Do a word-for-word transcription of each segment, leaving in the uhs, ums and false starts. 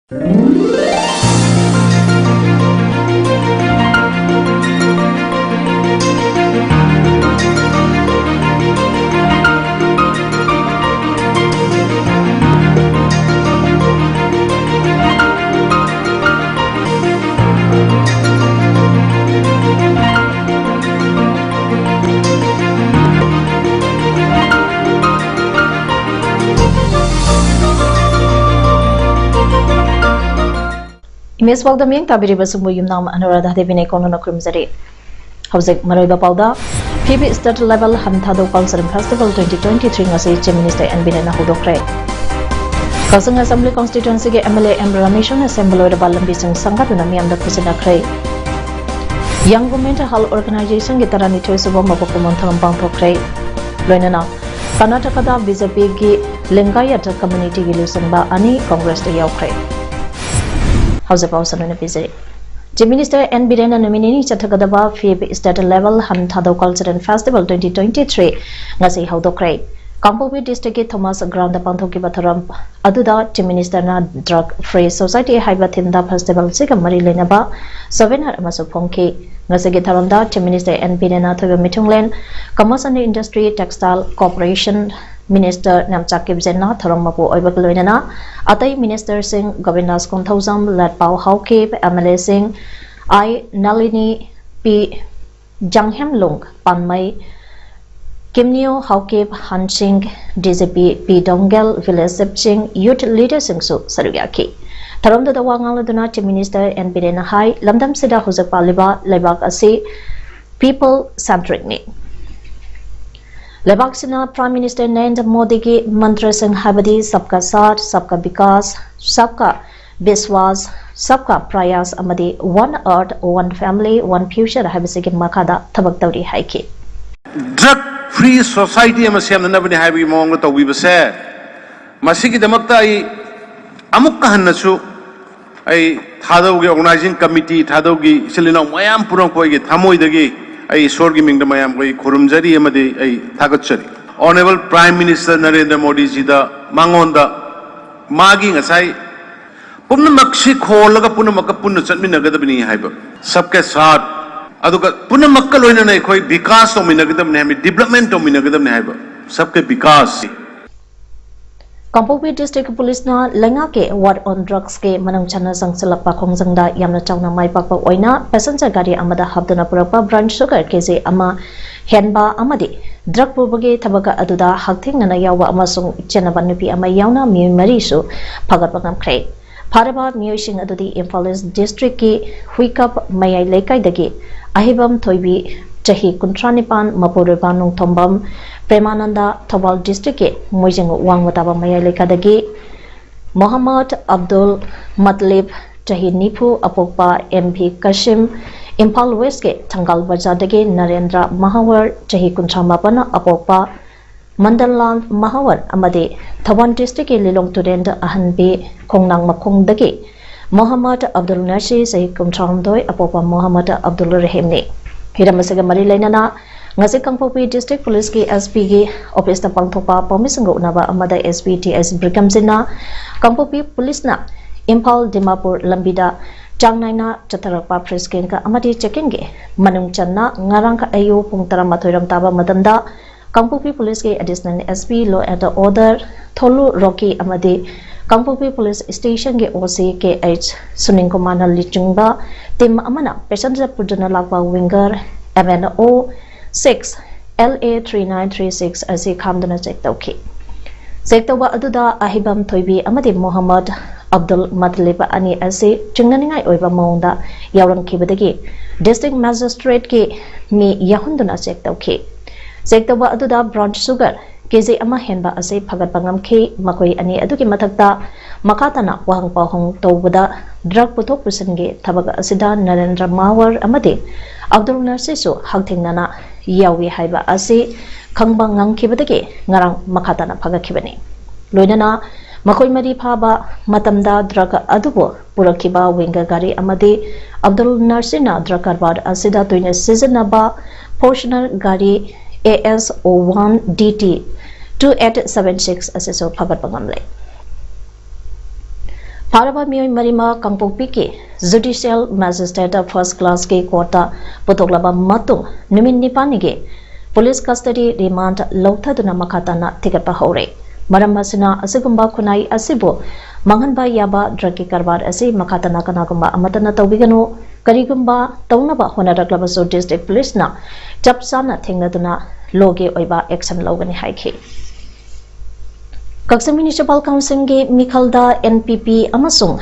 Image ꯄꯥꯎꯗꯝ ꯌꯦꯡ ꯇꯥꯕꯤꯔꯤꯕꯁꯤꯡꯕꯨ ꯌꯨꯝꯅꯥꯝ ꯑꯅꯨꯔꯥꯙꯥ ꯗꯦꯕꯤꯅ ꯀꯣꯟꯅꯅ ꯈꯨꯔꯨꯝꯖꯔꯤ꯫ ꯍꯧꯖꯤꯛ ꯃꯔꯨꯑꯣꯏꯕ ꯄꯥꯎꯗ, Fifth State Level Han Thadou Cultural Festival twenty twenty-three ꯉꯁꯤ Chief Minister N Birena ꯍꯧꯗꯣꯛꯈ꯭ꯔꯦ꯫ Kakching Assembly Constituencyꯒꯤ M L A M Rameshwarꯅ ꯁꯦꯝꯕ ꯂꯣꯏꯔꯕ ꯂꯝꯕꯤꯁꯤꯡ ꯁꯪꯒꯥꯗꯨꯅ ꯃꯤꯌꯥꯝꯗ ꯈꯨꯠꯁꯤꯟꯅꯈ꯭ꯔꯦ꯫ Young Women Health Organizationꯒꯤ ꯇꯔꯥꯅꯤꯊꯣꯏ ꯁꯨꯕ ꯃꯄꯣꯛ ꯀꯨꯝꯑꯣꯟ ꯊꯧꯔꯝ ꯄꯥꯡꯊꯣꯛꯈ꯭ꯔꯦ꯫ ꯂꯣꯏꯅꯅ ꯀꯔꯅꯥꯇꯀꯥꯗ BJPꯒꯤ ꯂꯤꯡꯒꯥꯌꯠ communityꯒꯤ ꯂꯨꯆꯤꯡꯕ ꯑꯅꯤ Congressꯇ ꯌꯥꯎꯈ꯭ꯔꯦ꯫ ꯍꯧꯖꯤꯛ ꯄꯥꯎ ꯁꯟꯗꯣꯛꯅ ꯄꯤꯖꯔꯤ꯫ Chief Minister N Birena ꯅꯨꯃꯤꯠ ꯅꯤꯅꯤ ꯆꯠꯊꯒꯗꯕ Fifth State Level Han Thadou Cultural Festival twenty twenty-three ꯉꯁꯤ ꯍꯧꯗꯣꯛꯈ꯭ꯔꯦ꯫ ꯀꯥꯡꯄꯣꯛꯄꯤ districtꯀꯤ Thomas Groundꯗ ꯄꯥꯡꯊꯣꯛꯈꯤꯕ ꯊꯧꯔꯝ ꯑꯗꯨꯗ Chief Ministerꯅ Drug Free Society ꯍꯥꯏꯕ themeꯗ festivalꯁꯤꯒ ꯃꯔꯤ ꯂꯩꯅꯕ souvenir ꯑꯃꯁꯨ ꯐꯣꯡꯈꯤ꯫ ꯉꯁꯤꯒꯤ ꯊꯧꯔꯝꯗ Chief Minister N Birena, ꯑꯊꯣꯏꯕ ꯃꯤꯊꯨꯡꯂꯦꯟ, Commerce and Industry, Textile, Cooperation Minister ꯅꯥꯝꯆꯥ ꯀꯤꯞꯖꯦꯟꯅ ꯊꯧꯔꯝ ꯃꯄꯨ ꯑꯣꯏꯕꯒ ꯂꯣꯏꯅꯅ ꯑꯇꯩ ministerꯁꯤꯡ ꯒꯣꯕꯤꯟꯗꯥꯁ ꯀꯣꯟꯊꯧꯖꯝ, ꯂꯥꯠꯄꯥꯎ ꯍꯥꯎꯀꯤꯞ, MLAꯁꯤꯡ ꯑꯥꯏ ꯅꯥꯂꯤꯅꯤ, ꯄꯤ ꯖꯥꯡꯍꯦꯝꯂꯨꯡ ꯄꯥꯟꯃꯩ, ꯀꯤꯝꯅꯤꯌꯣ ꯍꯥꯎꯀꯤꯞ, ꯍꯟꯁꯤꯡ, DGP ꯄꯤ ꯗꯣꯡꯒꯦꯜ, village chiefꯁꯤꯡ, youth leaderꯁꯤꯡꯁꯨ ꯁꯔꯨꯛ ꯌꯥꯈꯤ꯫ ꯊꯧꯔꯝꯗꯨꯗ ꯋꯥ ꯉꯥꯡꯂꯗꯨꯅ Chief Minister N Birena ꯍꯥꯏ, ꯂꯝꯗꯝꯁꯤꯗ ꯍꯧꯖꯤꯛ ꯄꯥꯜꯂꯤꯕ ꯂꯩꯕꯥꯛ ꯑꯁꯤ people centricꯅꯤ꯫ ꯂꯩꯕꯥꯛꯁꯤꯅ Prime Minister ꯅꯔꯦꯟꯗ꯭ꯔ ꯃꯣꯗꯤꯒꯤ ꯃꯟꯇ꯭ꯔꯁꯤꯡ ꯍꯥꯏꯕꯗꯤ Sabka Saath, Sabka Vikas, Sabka Vishwas, Sabka Prayas ꯑꯃꯗꯤ One Earth, One Family, One Future ꯍꯥꯏꯕꯁꯤꯒꯤ ꯃꯈꯥꯗ ꯊꯕꯛ ꯇꯧꯔꯤ ꯍꯥꯏꯈꯤ꯫ Drug free society ꯑꯃ ꯁꯦꯝꯅꯅꯕꯅꯤ ꯍꯥꯏꯕꯒꯤ ꯃꯑꯣꯡꯗ ꯇꯧꯕꯤꯕꯁꯦ, ꯃꯁꯤꯒꯤꯗꯃꯛꯇ ꯑꯩ ꯑꯃꯨꯛꯀ ꯍꯟꯅꯁꯨ ꯑꯩ ꯊꯥꯗꯧꯒꯤ organizing committee, ꯊꯥꯗꯧꯒꯤ ꯏꯆꯤꯜ ꯏꯅꯥꯎ ꯃꯌꯥꯝ ꯄꯨꯝꯅꯃꯛꯄꯨ ꯑꯩꯒꯤ ꯊꯃꯣꯏꯗꯒꯤ ꯑꯩ ꯏꯁꯣꯔꯒꯤ ꯃꯤꯡꯗ ꯃꯌꯥꯝꯕꯨ ꯑꯩ ꯈꯨꯔꯨꯝꯖꯔꯤ ꯑꯃꯗꯤ ꯑꯩ ꯊꯥꯒꯠꯆꯔꯤ꯫ Honourable Prime Minister ꯅꯔꯦꯟꯗ꯭ꯔ ꯃꯣꯗꯤꯖꯤꯗ, ꯃꯉꯣꯟꯗ ꯃꯥꯒꯤ ꯉꯁꯥꯏ ꯄꯨꯝꯅꯃꯛꯁꯤ ꯈꯣꯜꯂꯒ ꯄꯨꯝꯅꯃꯛꯀ ꯄꯨꯟꯅ ꯆꯠꯃꯤꯟꯅꯒꯗꯕꯅꯤ ꯍꯥꯏꯕ, ꯁꯕꯀꯦ ꯁꯥꯊ, ꯑꯗꯨꯒ ꯄꯨꯝꯅꯃꯛꯀ ꯂꯣꯏꯅꯅ ꯑꯩꯈꯣꯏ ꯕꯤꯀꯥꯁ ꯇꯧꯃꯤꯟꯅꯒꯗꯕꯅꯤ ꯍꯥꯏꯕ, ꯗꯤꯕ꯭ꯂꯞꯃꯦꯟ ꯇꯧꯃꯤꯟꯅꯒꯗꯕꯅꯤ ꯍꯥꯏꯕ, ꯁꯕꯀꯦ ꯕꯤꯀꯥꯁ꯫ ꯀꯥꯡꯄꯣꯛꯄꯤ ꯗꯤꯁꯇ꯭ꯔꯤꯛ ꯄꯨꯂꯤꯁꯅ ꯂꯩꯉꯥꯛꯀꯤ ꯋꯥꯔ ꯑꯣꯟ ꯗ꯭ꯔꯒꯁꯀꯤ ꯃꯅꯨꯡ ꯆꯟꯅ ꯆꯪꯁꯤꯜꯂꯛꯄ ꯈꯣꯡꯖꯪꯗ ꯌꯥꯝꯅ ꯆꯥꯎꯅ ꯃꯥꯏ ꯄꯥꯛꯄ ꯑꯣꯏꯅ ꯄꯦꯁꯦꯟꯖꯔ ꯒꯥꯔꯤ ꯑꯃꯗ ꯍꯥꯞꯇꯨꯅ ꯄꯨꯔꯛꯄ ꯕ꯭ꯔꯥꯎꯟ ꯁꯨꯒꯔ ꯀꯦꯖꯤ ꯑꯃ ꯍꯦꯟꯕ ꯑꯃꯗꯤ ꯗ꯭ꯔꯒ ꯄꯨꯕꯒꯤ ꯊꯕꯛ ꯑꯗꯨꯗ ꯍꯛꯊꯦꯡꯅꯅ ꯌꯥꯎꯕ ꯑꯃꯁꯨꯡ ꯆꯦꯟꯅꯕ ꯅꯨꯄꯤ ꯑꯃ ꯌꯥꯎꯅ ꯃꯤꯑꯣꯏ ꯃꯔꯤꯁꯨ ꯐꯒꯠꯄ ꯉꯝꯈ꯭ꯔꯦ꯫ ꯐꯥꯔꯕ ꯃꯤꯑꯣꯏꯁꯤꯡ ꯑꯗꯨꯗꯤ ꯏꯝꯐꯥꯜ ꯏꯁ ꯗꯤꯁꯇ꯭ꯔꯤꯛꯀꯤ ꯍꯨꯏꯀꯞ ꯃꯌꯥꯏ ꯂꯩꯀꯥꯏꯗꯒꯤ ꯑꯍꯤꯕꯝ ꯊꯣꯏꯕꯤ, ꯆꯍꯤ ꯀꯨꯟꯊ꯭ꯔꯥ ꯅꯤꯄꯥꯟ, ꯃꯄꯨꯔꯣꯏꯕ ꯅꯣꯡꯊꯣꯝꯕꯝ ꯄ꯭ꯔꯦꯃꯥꯅꯟꯗ, ꯊꯧꯕꯥꯜ ꯗꯤꯁꯇ꯭ꯔꯤꯛꯀꯤ ꯃꯣꯏꯖꯤꯡ ꯋꯥꯡꯃ ꯇꯥꯕ ꯃꯌꯥꯏ ꯂꯩꯀꯥꯏꯗꯒꯤ ꯃꯣꯍꯝꯃꯗ ꯑꯕꯗꯨꯜ ꯃꯠꯂꯤꯕ, ꯆꯍꯤ ꯅꯤꯐꯨ, ꯑꯄꯣꯛꯄ ꯑꯦꯝ ꯚꯤ ꯀꯥꯁꯤꯝ, ꯏꯝꯐꯥꯜ ꯋꯦꯁꯀꯤ ꯊꯪꯒꯥꯜ ꯕꯖꯥꯔꯗꯒꯤ ꯅꯔꯦꯟꯗ꯭ꯔ ꯃꯍꯥꯋꯔ, ꯆꯍꯤ ꯀꯨꯟꯊ꯭ꯔꯥ ꯃꯥꯄꯟ, ꯑꯄꯣꯛꯄ ꯃꯟꯗꯟꯂꯥꯜ ꯃꯍꯥꯋꯔ ꯑꯃꯗꯤ ꯊꯧꯕꯥꯜ ꯗꯤꯁꯇ꯭ꯔꯤꯛꯀꯤ ꯂꯤꯂꯣꯡ ꯇꯨꯔꯦꯜ ꯑꯍꯟꯕꯤ ꯈꯣꯡꯅꯥꯡ ꯃꯈꯣꯡꯗꯒꯤ ꯃꯣꯍꯝꯃꯗ ꯑꯕꯗꯨꯜ ꯅꯁꯤ, ꯆꯍꯤ ꯀꯨꯟꯊ꯭ꯔꯥꯍꯨꯝꯗꯣꯏ, ꯑꯄꯣꯛꯄ ꯃꯣꯍꯝꯃꯗ ꯑꯕꯗꯨꯜ ꯔꯍꯤꯝꯅꯤ꯫ ꯍꯤꯔꯝ ꯑꯁꯤꯒ ꯃꯔꯤ ꯂꯩꯅꯅ ꯉꯁꯤ ꯀꯥꯡꯄꯣꯛꯄꯤ ꯗꯤꯁꯇ꯭ꯔꯤꯛ ꯄꯨꯂꯤꯁꯀꯤ ꯑꯦꯁ ꯄꯤꯒꯤ ꯑꯣꯐꯤꯁꯇ ꯄꯥꯡꯊꯣꯛꯄ ꯄꯥꯎꯃꯤꯁꯤꯡꯒ ꯎꯅꯕ ꯑꯃꯗ ꯑꯦꯁ ꯄꯤ ꯇꯤ ꯑꯦꯁ ꯕ꯭ꯔꯤꯀꯝꯖꯤꯟꯅ ꯀꯥꯡꯄꯣꯛꯄꯤ ꯄꯨꯂꯤꯁꯅ ꯏꯝꯐꯥꯜ ꯗꯤꯃꯥꯄꯨꯔ ꯂꯝꯕꯤꯗ ꯆꯥꯡ ꯅꯥꯏꯅ ꯆꯠꯊꯔꯛꯄ ꯐ꯭ꯔꯤꯁꯀꯤꯡꯒ ꯑꯃꯗꯤ ꯆꯦꯛꯀꯤꯡꯒꯤ ꯃꯅꯨꯡ ꯆꯟꯅ ꯉꯔꯥꯡ ꯑꯌꯨꯛ ꯄꯨꯡ ꯇꯔꯥꯃꯥꯊꯣꯏ ꯔꯣꯝ ꯇꯥꯕ ꯃꯇꯝꯗ ꯀꯥꯡꯄꯣꯛꯄꯤ ꯄꯨꯂꯤꯁꯀꯤ additional S P law and order ꯊꯣꯂꯨ ꯔꯣꯀꯤ ꯑꯃꯗꯤ ꯀꯥꯡꯄꯣꯛꯄꯤ ꯄꯨꯂꯤꯁ ꯁ꯭ꯇꯦꯁꯟꯒꯤ ꯑꯣ ꯁꯤ ꯀꯦ ꯑꯩꯆ ꯁꯨꯅꯤꯜ ꯀꯨꯃꯥꯔꯅ ꯂꯨꯆꯤꯡꯕ ꯇꯤꯝ ꯑꯃꯅ ꯄꯦꯁꯦꯟꯖꯔ ꯄꯨꯗꯨꯅ ꯂꯥꯛꯄ ꯋꯤꯡꯒꯔ M N O six L A three nine three six ꯑꯁꯤ ꯈꯥꯝꯗꯨꯅ ꯆꯦꯛ ꯇꯧꯈꯤ꯫ ꯆꯦꯛ ꯇꯧꯕ ꯑꯗꯨꯗ ꯑꯍꯤꯕꯝ ꯊꯣꯏꯕꯤ ꯑꯃꯗꯤ ꯃꯣꯍꯝꯃꯗ ꯑꯕꯗꯨꯜ ꯃꯇꯂꯤꯕ ꯑꯅꯤ ꯑꯁꯤ ꯆꯤꯡꯅꯅꯤꯡꯉꯥꯏ ꯑꯣꯏꯕ ꯃꯑꯣꯡꯗ ꯌꯥꯎꯔꯝꯈꯤꯕꯗꯒꯤ ꯗꯤꯁꯇ꯭ꯔꯤꯛ ꯃꯦꯖꯤꯁꯇ꯭ꯔꯦꯠꯀꯤ ꯃꯤ ꯌꯥꯎꯍꯟꯗꯨꯅ ꯆꯦꯛ ꯇꯧꯈꯤ꯫ ꯆꯦꯛ ꯇꯧꯕ ꯑꯗꯨꯗ ꯕ꯭ꯔꯥꯎꯟ ꯁꯨꯒꯔ ꯀꯦꯖꯤ ꯑꯃ ꯍꯦꯟꯕ ꯑꯁꯤ ꯐꯒꯠꯄ ꯉꯝꯈꯤ꯫ ꯃꯈꯣꯏ ꯑꯅꯤ ꯑꯗꯨꯒꯤ ꯃꯊꯛꯇ ꯃꯈꯥ ꯇꯥꯅ ꯋꯥꯍꯪ ꯄꯥꯎꯍꯪ ꯇꯧꯕꯗ ꯗ꯭ꯔꯒ ꯄꯨꯊꯣꯛ ꯄꯨꯁꯤꯟꯒꯤ ꯊꯕꯛ ꯑꯁꯤꯗ ꯅꯔꯦꯟꯗ꯭ꯔ ꯃꯥꯋꯔ ꯑꯃꯗꯤ ꯑꯕꯗꯨꯜ ꯅꯁꯤꯁꯨ ꯍꯛꯊꯦꯡꯅꯅ ꯌꯥꯎꯏ ꯍꯥꯏꯕ ꯑꯁꯤ ꯈꯪꯕ ꯉꯝꯈꯤꯕꯗꯒꯤ ꯉꯔꯥꯡ ꯃꯈꯥ ꯇꯥꯅ ꯐꯒꯠꯈꯤꯕꯅꯤ꯫ ꯂꯣꯏꯅꯅ ꯃꯈꯣꯏ ꯃꯔꯤ ꯐꯥꯕ ꯃꯇꯝꯗ ꯗ꯭ꯔꯒ ꯑꯗꯨꯕꯨ ꯄꯨꯔꯛꯈꯤꯕ ꯋꯤꯡꯒꯔ ꯒꯥꯔꯤ ꯑꯃꯗꯤ ꯑꯕꯗꯨꯜ ꯅꯁꯤꯔꯅ ꯗ꯭ꯔꯒ ꯀꯔꯕꯥꯔ ꯑꯁꯤꯗ ꯇꯣꯏꯅ ꯁꯤꯖꯤꯟꯅꯕ ꯐꯣꯔꯆꯨꯅꯔ ꯒꯥꯔꯤ ꯑꯦ ꯑꯦꯁ ꯑꯣ one D T two eight seven six ꯑꯁꯤꯁꯨ ꯐꯒꯠꯄ ꯉꯝꯂꯦ꯫ ꯐꯥꯔꯕ ꯃꯤꯑꯣꯏ ꯃꯔꯤꯃꯛ ꯀꯥꯡꯄꯣꯛꯄꯤꯒꯤ ꯖꯨꯗꯤꯁꯤꯌꯦꯜ ꯃꯦꯖꯤꯁꯇ꯭ꯔꯦꯠ ꯐꯥꯔꯁ ꯀ꯭ꯂꯥꯁꯀꯤ ꯀꯣꯔꯠꯇ ꯄꯨꯊꯣꯛꯂꯕ ꯃꯇꯨꯡ, ꯅꯨꯃꯤꯠ ꯅꯤꯄꯥꯜꯅꯤꯒꯤ ꯄꯨꯂꯤꯁ ꯀꯁꯇꯗꯤ ꯔꯤꯃꯥꯟꯗ ꯂꯧꯊꯗꯨꯅ ꯃꯈꯥ ꯇꯥꯅ ꯊꯤꯒꯠꯄ ꯍꯧꯔꯦ꯫ ꯃꯔꯝ ꯑꯁꯤꯅ, ꯑꯁꯤꯒꯨꯝꯕ ꯈꯨꯟꯅꯥꯏ ꯑꯁꯤꯕꯨ ꯃꯥꯡꯍꯟꯕ ꯌꯥꯕ ꯗ꯭ꯔꯒꯀꯤ ꯀꯔꯕꯥꯔ ꯑꯁꯤ ꯃꯈꯥ ꯇꯥꯅ ꯀꯅꯥꯒꯨꯝꯕ ꯑꯃꯠꯇꯅ ꯇꯧꯕꯤꯒꯅꯨ꯫ ꯀꯔꯤꯒꯨꯝꯕ ꯇꯧꯅꯕ ꯍꯣꯠꯅꯔꯛꯂꯕꯁꯨ, ꯗꯤꯁꯇ꯭ꯔꯤꯛ ꯄꯨꯂꯤꯁꯅ ꯆꯞ ꯆꯥꯅ ꯊꯦꯡꯅꯗꯨꯅ ꯂꯣꯒꯤ ꯑꯣꯏꯕ ꯑꯦꯛꯁꯟ ꯂꯧꯒꯅꯤ ꯍꯥꯏꯈꯤ꯫ ꯀꯛꯆꯤꯡ ꯃ꯭ꯌꯨꯅꯤꯁꯤꯄꯥꯜ ꯀꯥꯎꯟꯁꯤꯜꯒꯤ ꯃꯤꯈꯜꯗ ꯑꯦꯟ ꯄꯤ ꯄꯤ ꯑꯃꯁꯨꯡ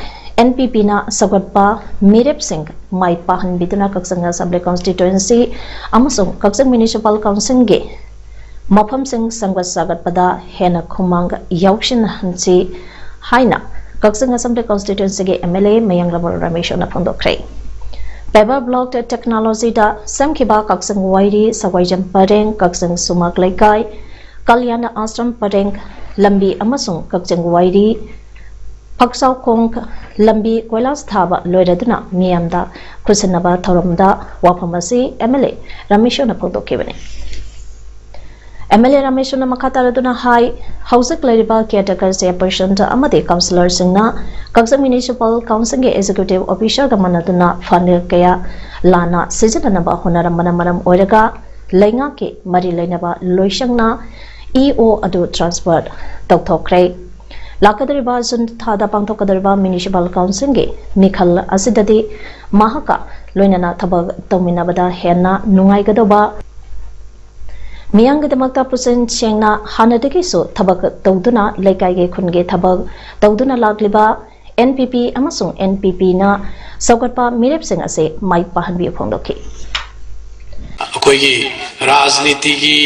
ꯑꯦꯟ ꯄꯤ ꯄꯤꯅ ꯁꯧꯒꯠꯄ ꯃꯤꯔꯦꯞꯁꯤꯡ ꯃꯥꯏ ꯄꯥꯛꯍꯟꯕꯤꯗꯨꯅ ꯀꯛꯆꯤꯡ ꯑꯁꯦꯝꯕ꯭ꯂꯤ ꯀꯣꯟꯁꯇꯤꯇ꯭ꯋꯦꯟꯁꯤ ꯑꯃꯁꯨꯡ ꯀꯛꯆꯤꯡ ꯃ꯭ꯌꯨꯅꯤꯁꯤꯄꯥꯜ ꯀꯥꯎꯟꯁꯤꯜꯒꯤ ꯃꯐꯝꯁꯤꯡ ꯁꯦꯝꯒꯠ ꯁꯥꯒꯠꯄꯗ ꯍꯦꯟꯅ ꯈꯨꯃꯥꯡ ꯌꯥꯎꯁꯤꯟꯍꯟꯁꯤ ꯍꯥꯏꯅ ꯀꯛꯆꯤꯡ ꯑꯁꯦꯝꯕ꯭ꯂꯤ ꯀꯣꯟꯁꯇꯤꯇ꯭ꯋꯦꯟꯁꯤꯒꯤ ꯑꯦꯝ ꯑꯦꯜ ꯑꯦ ꯃꯌꯥꯡꯂꯥꯃꯔ ꯔꯃꯦꯁꯣꯅ ꯐꯣꯡꯗꯣꯛꯈ꯭ꯔꯦ꯫ ꯄꯦꯄꯔ ꯕ꯭ꯂꯣꯛ ꯇꯦꯛꯅꯣꯂꯣꯖꯤꯗ ꯁꯦꯝꯈꯤꯕ ꯀꯛꯆꯤꯡ ꯋꯥꯏꯔꯤ, ꯁꯒꯣꯏꯖꯝ ꯄꯔꯦꯡ, ꯀꯛꯆꯤꯡ ꯁꯨꯃꯥꯛ ꯂꯩꯀꯥꯏ, ꯀꯜꯌꯥꯅ ꯑꯥꯁ꯭ꯔꯝ ꯄꯔꯦꯡ ꯂꯝꯕꯤ ꯑꯃꯁꯨꯡ ꯀꯛꯆꯤꯡ ꯋꯥꯏꯔꯤ ꯐꯛꯆꯥꯎꯈꯣꯡ ꯂꯝꯕꯤ ꯀꯣꯏꯂꯥꯁ ꯊꯥꯕ ꯂꯣꯏꯔꯗꯨꯅ ꯃꯤꯌꯥꯝꯗ ꯈꯨꯠꯁꯤꯟꯅꯕ ꯊꯧꯔꯝꯗ ꯋꯥꯐꯝ ꯑꯁꯤ ꯑꯦꯝ ꯑꯦꯜ ꯑꯦ ꯔꯃꯦꯁꯣꯅ ꯐꯣꯡꯗꯣꯛꯈꯤꯕꯅꯤ꯫ ꯑꯦꯝ ꯑꯦꯜ ꯑꯦ ꯔꯃꯦꯁꯣꯅ ꯃꯈꯥ ꯇꯥꯔꯗꯨꯅ ꯍꯥꯏ, ꯍꯧꯖꯤꯛ ꯂꯩꯔꯤꯕ ꯀꯤꯌꯔꯇꯦꯀꯔ ꯆꯦꯌꯔꯄꯔꯁꯟ ꯑꯃꯗꯤ ꯀꯥꯎꯟꯁꯤꯂꯔꯁꯤꯡꯅ ꯀꯛꯆꯤꯡ ꯃ꯭ꯌꯨꯅꯤꯁꯤꯄꯥꯜ ꯀꯥꯎꯟꯁꯤꯜꯒꯤ ꯑꯦꯛꯖꯤꯀ꯭ꯌꯨꯇꯤꯚ ꯑꯣꯐꯤꯁꯔꯒ ꯃꯥꯟꯅꯗꯨꯅ ꯐꯟꯗ ꯀꯌꯥ ꯂꯥꯟꯅ ꯁꯤꯖꯤꯟꯅꯅꯕ ꯍꯣꯠꯅꯔꯝꯕꯅ ꯃꯔꯝ ꯑꯣꯏꯔꯒ ꯂꯩꯉꯥꯛꯀꯤ ꯃꯔꯤ ꯂꯩꯅꯕ ꯂꯣꯏꯁꯪꯅ ꯏ ꯑꯣ ꯑꯗꯨ ꯇ꯭ꯔꯥꯟꯁꯐꯔ ꯇꯧꯊꯣꯛꯈ꯭ꯔꯦ꯫ ꯂꯥꯛꯀꯗꯧꯔꯤꯕ ꯖꯨꯟ ꯊꯥꯗ ꯄꯥꯡꯊꯣꯛꯀꯗꯧꯔꯤꯕ ꯃ꯭ꯌꯨꯅꯤꯁꯤꯄꯥꯜ ꯀꯥꯎꯟꯁꯤꯜꯒꯤ ꯃꯤꯈꯜ ꯑꯁꯤꯗꯗꯤ ꯃꯍꯥꯛꯀ ꯂꯣꯏꯅꯅ ꯊꯕꯛ ꯇꯧꯃꯤꯟꯅꯕꯗ ꯍꯦꯟꯅ ꯅꯨꯡꯉꯥꯏꯒꯗꯧꯕ, ꯃꯤꯌꯥꯝꯒꯤꯗꯃꯛꯇ ꯄꯨꯛꯆꯦꯜ ꯁꯦꯡꯅ ꯍꯥꯟꯅꯗꯒꯤꯁꯨ ꯊꯕꯛ ꯇꯧꯗꯨꯅ ꯂꯩꯀꯥꯏꯒꯤ ꯈꯨꯟꯒꯤ ꯊꯕꯛ ꯇꯧꯗꯨꯅ ꯂꯥꯛꯂꯤꯕ ꯑꯦꯟ ꯄꯤ ꯄꯤ ꯑꯃꯁꯨꯡ ꯑꯦꯟ ꯄꯤ ꯄꯤꯅ ꯁꯧꯒꯠꯄ ꯃꯤꯔꯦꯞꯁꯤꯡ ꯑꯁꯤ ꯃꯥꯏ ꯄꯥꯛꯍꯟꯕꯤꯌꯨ ꯐꯣꯡꯗꯣꯛꯈꯤ꯫ ꯑꯩꯈꯣꯏꯒꯤ ꯔꯥꯖꯅꯤꯇꯤꯒꯤ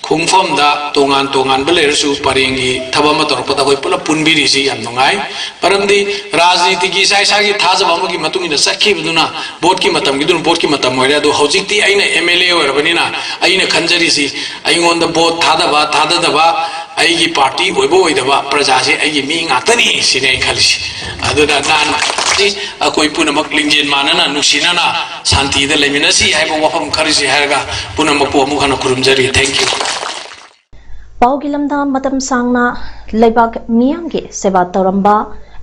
ꯈꯣꯡꯐꯝꯗ ꯇꯣꯉꯥꯟ ꯇꯣꯉꯥꯟꯕ ꯂꯩꯔꯁꯨ ꯄꯔꯦꯡꯒꯤ ꯊꯕꯛ ꯑꯃ ꯇꯧꯔꯛꯄꯗ ꯑꯩꯈꯣꯏ ꯄꯨꯂꯞ ꯄꯨꯟꯕꯤꯔꯤꯁꯤ ꯌꯥꯝ ꯅꯨꯡꯉꯥꯏ꯫ ꯃꯔꯝꯗꯤ ꯔꯥꯖꯅꯤꯇꯤꯒꯤ ꯏꯁꯥ ꯏꯁꯥꯒꯤ ꯊꯥꯖꯕ ꯑꯃꯒꯤ ꯃꯇꯨꯡ ꯏꯟꯅ ꯆꯠꯈꯤꯕꯗꯨꯅ ꯚꯣꯠꯀꯤ ꯃꯇꯝꯒꯤꯗꯨꯅ ꯚꯣꯠꯀꯤ ꯃꯇꯝ ꯑꯣꯏꯔꯦ꯫ ꯑꯗꯣ ꯍꯧꯖꯤꯛꯇꯤ ꯑꯩꯅ ꯑꯦꯝ ꯑꯦꯜ ꯑꯦ ꯑꯣꯏꯔꯕꯅꯤꯅ ꯑꯩꯅ ꯈꯟꯖꯔꯤꯁꯤ ꯑꯩꯉꯣꯟꯗ ꯚꯣꯠ ꯊꯥꯗꯕ ꯊꯥꯗꯗꯕ, ꯑꯩꯒꯤ ꯄꯥꯔꯇꯤ ꯑꯣꯏꯕ ꯑꯣꯏꯗꯕ, ꯄ꯭ꯔꯖꯥꯁꯤ ꯑꯩꯒꯤ ꯃꯤ ꯉꯥꯛꯇꯅꯤ ꯁꯤꯅꯤ ꯑꯩ ꯈꯜꯂꯤꯁꯤ꯫ ꯑꯗꯨꯅ ꯅꯍꯥꯟ ꯑꯩꯈꯣꯏ ꯄꯨꯝꯅꯃꯛ ꯂꯤꯡꯖꯦꯜ ꯃꯥꯟꯅꯅ ꯅꯨꯡꯁꯤꯅꯅ ꯁꯥꯟꯇꯤꯗ ꯂꯩꯃꯤꯟꯅꯁꯤ ꯍꯥꯏꯕ ꯋꯥꯐꯝ ꯈꯔꯁꯤ ꯍꯥꯏꯔꯒ ꯄꯨꯝꯅꯃꯛꯄꯨ ꯑꯃꯨꯛ ꯍꯟꯅ ꯈꯨꯔꯨꯝꯖꯔꯤ꯫ Thank you꯫ ꯄꯥꯎꯒꯤ ꯂꯝꯗ ꯃꯇꯝ ꯁꯥꯡꯅ ꯂꯩꯕꯥꯛ ꯃꯤꯌꯥꯝꯒꯤ ꯁꯦꯕꯥ ꯇꯧꯔꯝꯕ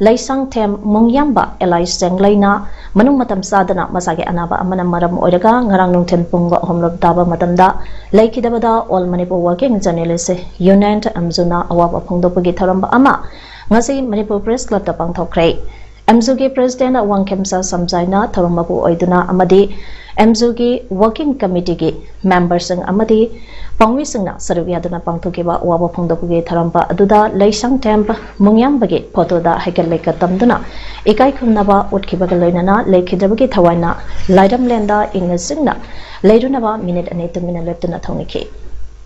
ꯂꯩꯁꯥꯡꯊꯦꯝ ꯃꯨꯡꯌꯥꯝꯕ ꯑꯦꯂꯥꯏꯁ ꯆꯦꯡꯂꯩꯅ ꯃꯅꯨꯡ ꯃꯇꯝ ꯆꯥꯗꯅ ꯃꯁꯥꯒꯤ ꯑꯅꯥꯕ ꯑꯃꯅ ꯃꯔꯝ ꯑꯣꯏꯔꯒ ꯉꯔꯥꯡ ꯅꯨꯡꯊꯤꯜ ꯄꯨꯡ ꯑꯍꯨꯝ ꯇꯥꯕ ꯃꯇꯝꯗ ꯂꯩꯈꯤꯗꯕꯗ All Manipur Working Journalist Union, ꯑꯦꯝꯖꯨꯅ ꯑꯋꯥꯕ ꯐꯣꯡꯗꯣꯛꯄꯒꯤ ꯊꯧꯔꯝ ꯑꯃ ꯉꯁꯤ ꯃꯅꯤꯄꯨꯔ ꯄ꯭ꯔꯦꯁ ꯀ꯭ꯂꯕꯇ ꯄꯥꯡꯊꯣꯛꯈ꯭ꯔꯦ꯫ ꯑꯦꯝꯖꯨꯒꯤ ꯄ꯭ꯔꯦꯁꯤꯗꯦꯟ ꯋꯥꯡꯈꯦꯝꯆꯥ ꯁꯝꯖꯥꯏꯅ ꯊꯧꯔꯝ ꯃꯄꯨ ꯑꯣꯏꯗꯨꯅ ꯑꯃꯗꯤ ꯑꯦꯝꯖꯨꯒꯤ ꯋꯥꯔꯀꯤꯡ ꯀꯃꯤꯇꯤꯒꯤ ꯃꯦꯝꯕꯔꯁꯤꯡ ꯑꯃꯗꯤ ꯄꯥꯎꯃꯤꯁꯤꯡꯅ ꯁꯔꯨꯛ ꯌꯥꯗꯨꯅ ꯄꯥꯡꯊꯣꯛꯈꯤꯕ ꯑꯋꯥꯕ ꯐꯣꯡꯗꯣꯛꯄꯒꯤ ꯊꯧꯔꯝ ꯑꯗꯨꯗ ꯂꯩꯁꯥꯡꯊꯦꯝ ꯃꯨꯡꯌꯥꯝꯕꯒꯤ ꯐꯣꯇꯣꯗ ꯍꯩꯀꯠ ꯂꯩꯀꯠ ꯇꯝꯗꯨꯅ ꯏꯀꯥꯏ ꯈꯨꯝꯅꯕ ꯎꯠꯈꯤꯕꯒ ꯂꯣꯏꯅꯅ ꯂꯩꯈꯤꯗ꯭ꯔꯕꯒꯤ ꯊꯋꯥꯏꯅ ꯂꯥꯏꯔꯝꯂꯦꯟꯗ ꯏꯪꯅ ꯆꯤꯡꯅ ꯂꯩꯔꯨꯅꯕ ꯃꯤꯅꯤꯠ ꯑꯅꯤ ꯇꯨꯃꯤꯟꯅ ꯂꯦꯞꯇꯨꯅ ꯊꯧꯅꯤꯈꯤ꯫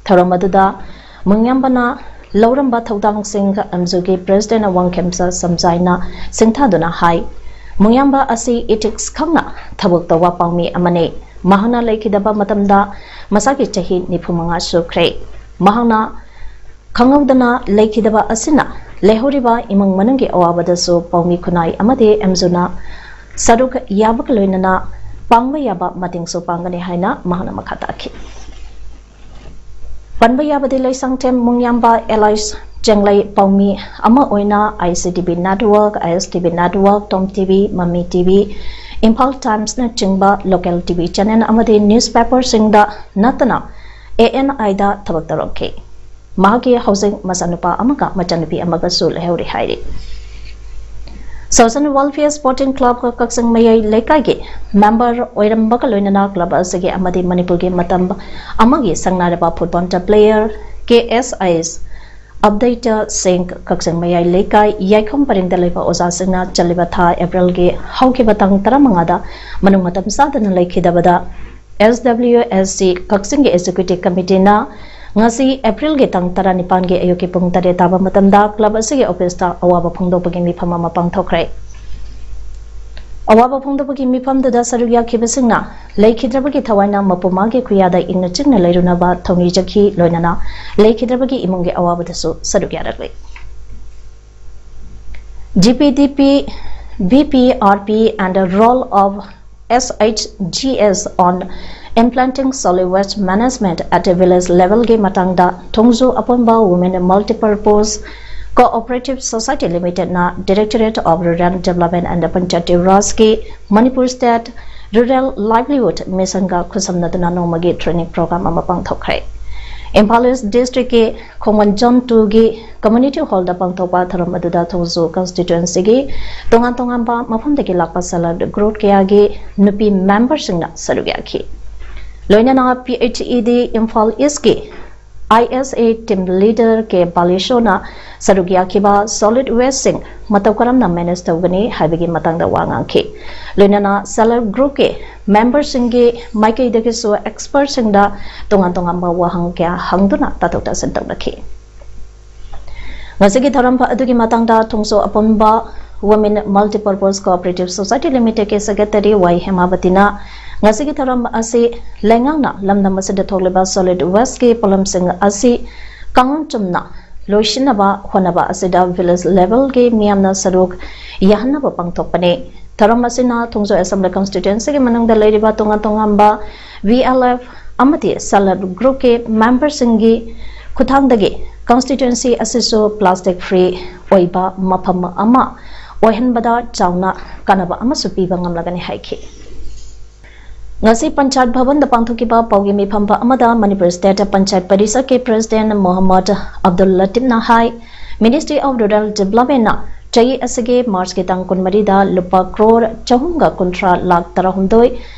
ꯊꯧꯔꯝ ꯑꯗꯨꯗ ꯃꯨꯡꯌꯥꯝꯕꯅ ꯂꯧꯔꯝꯕ ꯊꯧꯗꯥꯡꯁꯤꯡ ꯑꯦꯝꯖꯨꯒꯤ ꯄ꯭ꯔꯦꯁꯤꯗꯦꯟ ꯋꯥꯡꯈꯦꯝꯆꯥ ꯁꯝꯖꯥꯏꯅ ꯁꯤꯡꯊꯥꯗꯨꯅ ꯍꯥꯏ, ꯃꯨꯡꯌꯥꯝꯕ ꯑꯁꯤ ꯏꯊꯤꯛꯁ ꯈꯪꯅ ꯊꯕꯛ ꯇꯧꯕ ꯄꯥꯎꯃꯤ ꯑꯃꯅꯤ꯫ ꯃꯍꯥꯛꯅ ꯂꯩꯈꯤꯗꯕ ꯃꯇꯝꯗ ꯃꯁꯥꯒꯤ ꯆꯍꯤ ꯅꯤꯐꯨ ꯃꯉꯥ ꯁꯨꯈ꯭ꯔꯦ꯫ ꯃꯍꯥꯛꯅ ꯈꯪꯍꯧꯗꯅ ꯂꯩꯈꯤꯗꯕ ꯑꯁꯤꯅ ꯂꯩꯍꯧꯔꯤꯕ ꯏꯃꯨꯡ ꯃꯅꯨꯡꯒꯤ ꯑꯋꯥꯕꯗꯁꯨ ꯄꯥꯎꯃꯤ ꯈꯨꯟꯅꯥꯏ ꯑꯃꯗꯤ ꯑꯦꯝꯖꯨꯅ ꯁꯔꯨꯛ ꯌꯥꯕꯒ ꯂꯣꯏꯅꯅ ꯄꯥꯡꯕ ꯌꯥꯕ ꯃꯇꯦꯡꯁꯨ ꯄꯥꯡꯒꯅꯤ ꯍꯥꯏꯅ ꯃꯍꯥꯛꯅ ꯃꯈꯥ ꯇꯥꯈꯤ꯫ ꯄꯟꯕ ꯌꯥꯕꯗꯤ ꯂꯩꯁꯥꯡꯊꯦꯝ ꯃꯨꯡꯌꯥꯝꯕ ꯑꯦꯂꯥꯏꯁ ꯆꯦꯡꯂꯩ ꯄꯥꯎꯃꯤ ꯑꯃ ꯑꯣꯏꯅ ICTV Network, ISTV Network, Tom TV, Mami TV, Imphal Timesꯅꯆꯤꯡꯕ local TV channel ꯑꯃꯗꯤ newspaperꯁꯤꯡꯗ ꯅꯠꯇꯅ ANIꯗ ꯊꯕꯛ ꯇꯧꯔꯝꯈꯤ꯫ ꯃꯍꯥꯛꯀꯤ ꯍꯧꯖꯤꯛ ꯃꯆꯥꯅꯨꯄꯥ ꯑꯃꯒ ꯃꯆꯥꯅꯨꯄꯤ ꯑꯃꯒꯁꯨ ꯂꯩꯍꯧꯔꯤ ꯍꯥꯏꯔꯤ꯫ Social Welfare Sporting Club ꯀꯛꯆꯤꯡ ꯃꯌꯥꯏ ꯂꯩꯀꯥꯏꯒꯤ ꯃꯦꯝꯕꯔ ꯑꯣꯏꯔꯝꯕꯒ ꯂꯣꯏꯅꯅ ꯀ꯭ꯂꯕ ꯑꯁꯤꯒꯤ ꯑꯃꯗꯤ ꯃꯅꯤꯄꯨꯔꯒꯤ ꯃꯇꯝ ꯑꯃꯒꯤ ꯁꯛꯅꯥꯏꯔꯕ ꯐꯨꯠꯕꯣꯜ player KSIS ꯑꯞꯗꯦꯠ ꯁꯤꯡ ꯀꯛꯆꯤꯡ ꯃꯌꯥꯏ ꯂꯩꯀꯥꯏ ꯌꯥꯏꯈꯣꯝ ꯄꯔꯤꯡꯗ ꯂꯩꯕ ꯑꯣꯖꯥꯁꯤꯡꯅ ꯆꯠꯂꯤꯕ ꯊꯥ ꯑꯦꯄ꯭ꯔꯤꯜꯒꯤ ꯍꯧꯈꯤꯕ ꯇꯥꯡ ꯇꯔꯥꯃꯉꯥꯗ ꯃꯅꯨꯡ ꯃꯇꯝ ꯆꯥꯗꯅ ꯂꯩꯈꯤꯗꯕꯗ SWSC ꯀꯛꯆꯤꯡꯒꯤ executive committeeꯅ ꯉꯁꯤ ꯑꯦꯄ꯭ꯔꯤꯜꯒꯤ ꯇꯥꯡ ꯇꯔꯥꯅꯤꯄꯥꯟꯒꯤ ꯑꯌꯨꯛꯀꯤ ꯄꯨꯡ ꯇꯔꯦꯠ ꯇꯥꯕ ꯃꯇꯝꯗ ꯀ꯭ꯂꯕ ꯑꯁꯤꯒꯤ ꯑꯣꯐꯤꯁꯇ ꯑꯋꯥꯕ ꯐꯣꯡꯗꯣꯛꯄꯒꯤ ꯃꯤꯐꯝ ꯑꯃ ꯄꯥꯡꯊꯣꯛꯈ꯭ꯔꯦ꯫ ꯑꯋꯥꯕ ꯐꯣꯡꯗꯣꯛꯄꯒꯤ ꯃꯤꯐꯝꯗꯨꯗ ꯁꯔꯨꯛ ꯌꯥꯈꯤꯕꯁꯤꯡꯅ ꯂꯩꯈꯤꯗ꯭ꯔꯕꯒꯤ ꯊꯋꯥꯏꯅ ꯃꯄꯨ ꯃꯥꯒꯤ ꯈꯨꯌꯥꯗ ꯏꯪꯅ ꯆꯤꯛꯅ ꯂꯩꯔꯨꯅꯕ ꯊꯧꯅꯤꯖꯈꯤ꯫ ꯂꯣꯏꯅꯅ ꯂꯩꯈꯤꯗ꯭ꯔꯕꯒꯤ ꯏꯃꯨꯡꯒꯤ ꯑꯋꯥꯕꯗꯁꯨ ꯁꯔꯨꯛ ꯌꯥꯔꯛꯂꯤ꯫ GPDP, BPRP and role of SHGS on implementing solid waste management at village levelꯒꯤ ꯃꯇꯥꯡꯗ ꯊꯣꯡꯖꯨ ꯑꯄꯨꯟꯕ Women Multipurpose Cooperative Society Limited ꯅ Directorate of Rural Development and Panchayati Raj ꯀꯤ Manipur State Rural Livelihood Mission ꯒ ꯈꯨꯠꯁꯝꯅꯗꯨꯅ ꯅꯣꯡꯃꯒꯤ training program ꯑꯃ ꯄꯥꯡꯊꯣꯛꯈ꯭ꯔꯦ꯫ Imphal East District ꯀꯤ ꯈꯣꯡꯃꯟ Zone two ꯒꯤ Community Hall ꯗ ꯄꯥꯡꯊꯣꯛꯄ ꯊꯧꯔꯝ ꯑꯗꯨꯗ ꯊꯣꯡꯖꯨ Constituency ꯒꯤ ꯇꯣꯉꯥꯟ ꯇꯣꯉꯥꯟꯕ ꯃꯐꯝꯗꯒꯤ ꯂꯥꯛꯄ Self Help Group ꯀꯌꯥꯒꯤ ꯅꯨꯄꯤ member ꯁꯤꯡꯅ ꯁꯔꯨꯛ ꯌꯥꯈꯤ꯫ ꯂꯣꯏꯅꯅ P H E D Imphal East ꯀꯤ I S A Team Leader ꯀꯦ ꯕꯥꯂꯦꯁꯣꯔꯅ ꯁꯔꯨꯛ ꯌꯥꯈꯤꯕ solid waste ꯁꯤꯡ ꯃꯇꯧ ꯀꯔꯝꯅ manage ꯇꯧꯒꯅꯤ ꯍꯥꯏꯕꯒꯤ ꯃꯇꯥꯡꯗ ꯋꯥ ꯉꯥꯡꯈꯤ꯫ ꯂꯣꯏꯅꯅ Self Help Group ꯀꯤ member ꯁꯤꯡꯒꯤ ꯃꯥꯏꯀꯩꯗꯒꯤꯁꯨ expert ꯁꯤꯡꯗ ꯇꯣꯉꯥꯟ ꯇꯣꯉꯥꯟꯕ ꯋꯥꯍꯪ ꯀꯌꯥ ꯍꯪꯗꯨꯅ ꯇꯥꯊꯣꯛ ꯇꯥꯁꯤꯟ ꯇꯧꯅꯈꯤ꯫ ꯉꯁꯤꯒꯤ ꯊꯧꯔꯝ ꯑꯗꯨꯒꯤ ꯃꯇꯥꯡꯗ ꯊꯣꯡꯖꯨ ꯑꯄꯨꯟꯕ Women Multipurpose Cooperative Society Limited ꯀꯤ Secretary ꯋꯥꯏ ꯍꯦꯃꯥꯕꯇꯤꯅ ꯉꯁꯤꯒꯤ ꯊꯧꯔꯝ ꯑꯁꯤ ꯂꯩꯉꯥꯛꯅ ꯂꯝꯗꯝ ꯑꯁꯤꯗ ꯊꯣꯛꯂꯤꯕ solid waste ꯀꯤ ꯄꯣꯠꯂꯝꯁꯤꯡ ꯑꯁꯤ ꯀꯥꯡꯂꯣꯟ ꯆꯨꯝꯅ ꯂꯣꯏꯁꯤꯟꯅꯕ ꯍꯣꯠꯅꯕ ꯑꯁꯤꯗ village level ꯒꯤ ꯃꯤꯌꯥꯝꯅ ꯁꯔꯨꯛ ꯌꯥꯍꯟꯅꯕ ꯄꯥꯡꯊꯣꯛꯄꯅꯤ꯫ ꯊꯧꯔꯝ ꯑꯁꯤꯅ ꯊꯣꯡꯖꯨ Assembly Constituency ꯒꯤ ꯃꯅꯨꯡꯗ ꯂꯩꯔꯤꯕ ꯇꯣꯉꯥꯟ ꯇꯣꯉꯥꯟꯕ V L F ꯑꯃꯗꯤ Self Help Group ꯀꯤ member ꯁꯤꯡꯒꯤ ꯈꯨꯠꯊꯥꯡꯗꯒꯤ constituency ꯑꯁꯤꯁꯨ plastic free ꯑꯣꯏꯕ ꯃꯐꯝ ꯑꯃ ꯑꯣꯏꯍꯟꯕꯗ ꯆꯥꯎꯅ ꯀꯥꯟꯅꯕ ꯑꯃꯁꯨ ꯄꯤꯕ ꯉꯝꯂꯒꯅꯤ ꯍꯥꯏꯈꯤ꯫ ꯉꯁꯤ ꯄꯟꯆꯥꯌꯠ ꯚꯕꯟꯗ ꯄꯥꯡꯊꯣꯛꯈꯤꯕ ꯄꯥꯎꯒꯤ ꯃꯤꯐꯝ ꯑꯃꯗ Manipur State panchayat ꯄꯔꯤꯁꯗꯀꯤ President Mohammad Abdul ꯂꯇꯤꯐꯅ high, Ministry of Rural Development ꯅ ꯆꯍꯤ ꯑꯁꯤꯒꯤ March ꯀꯤ ꯇꯥꯡ ꯀꯨꯟꯃꯔꯤꯗ ꯂꯨꯄꯥ ꯀ꯭ꯔꯣꯔ ꯆꯍꯨꯝꯒ ꯀꯨꯟꯊ꯭ꯔꯥ ꯂꯥꯈ ꯇꯔꯥꯍꯨꯝꯗꯣꯏ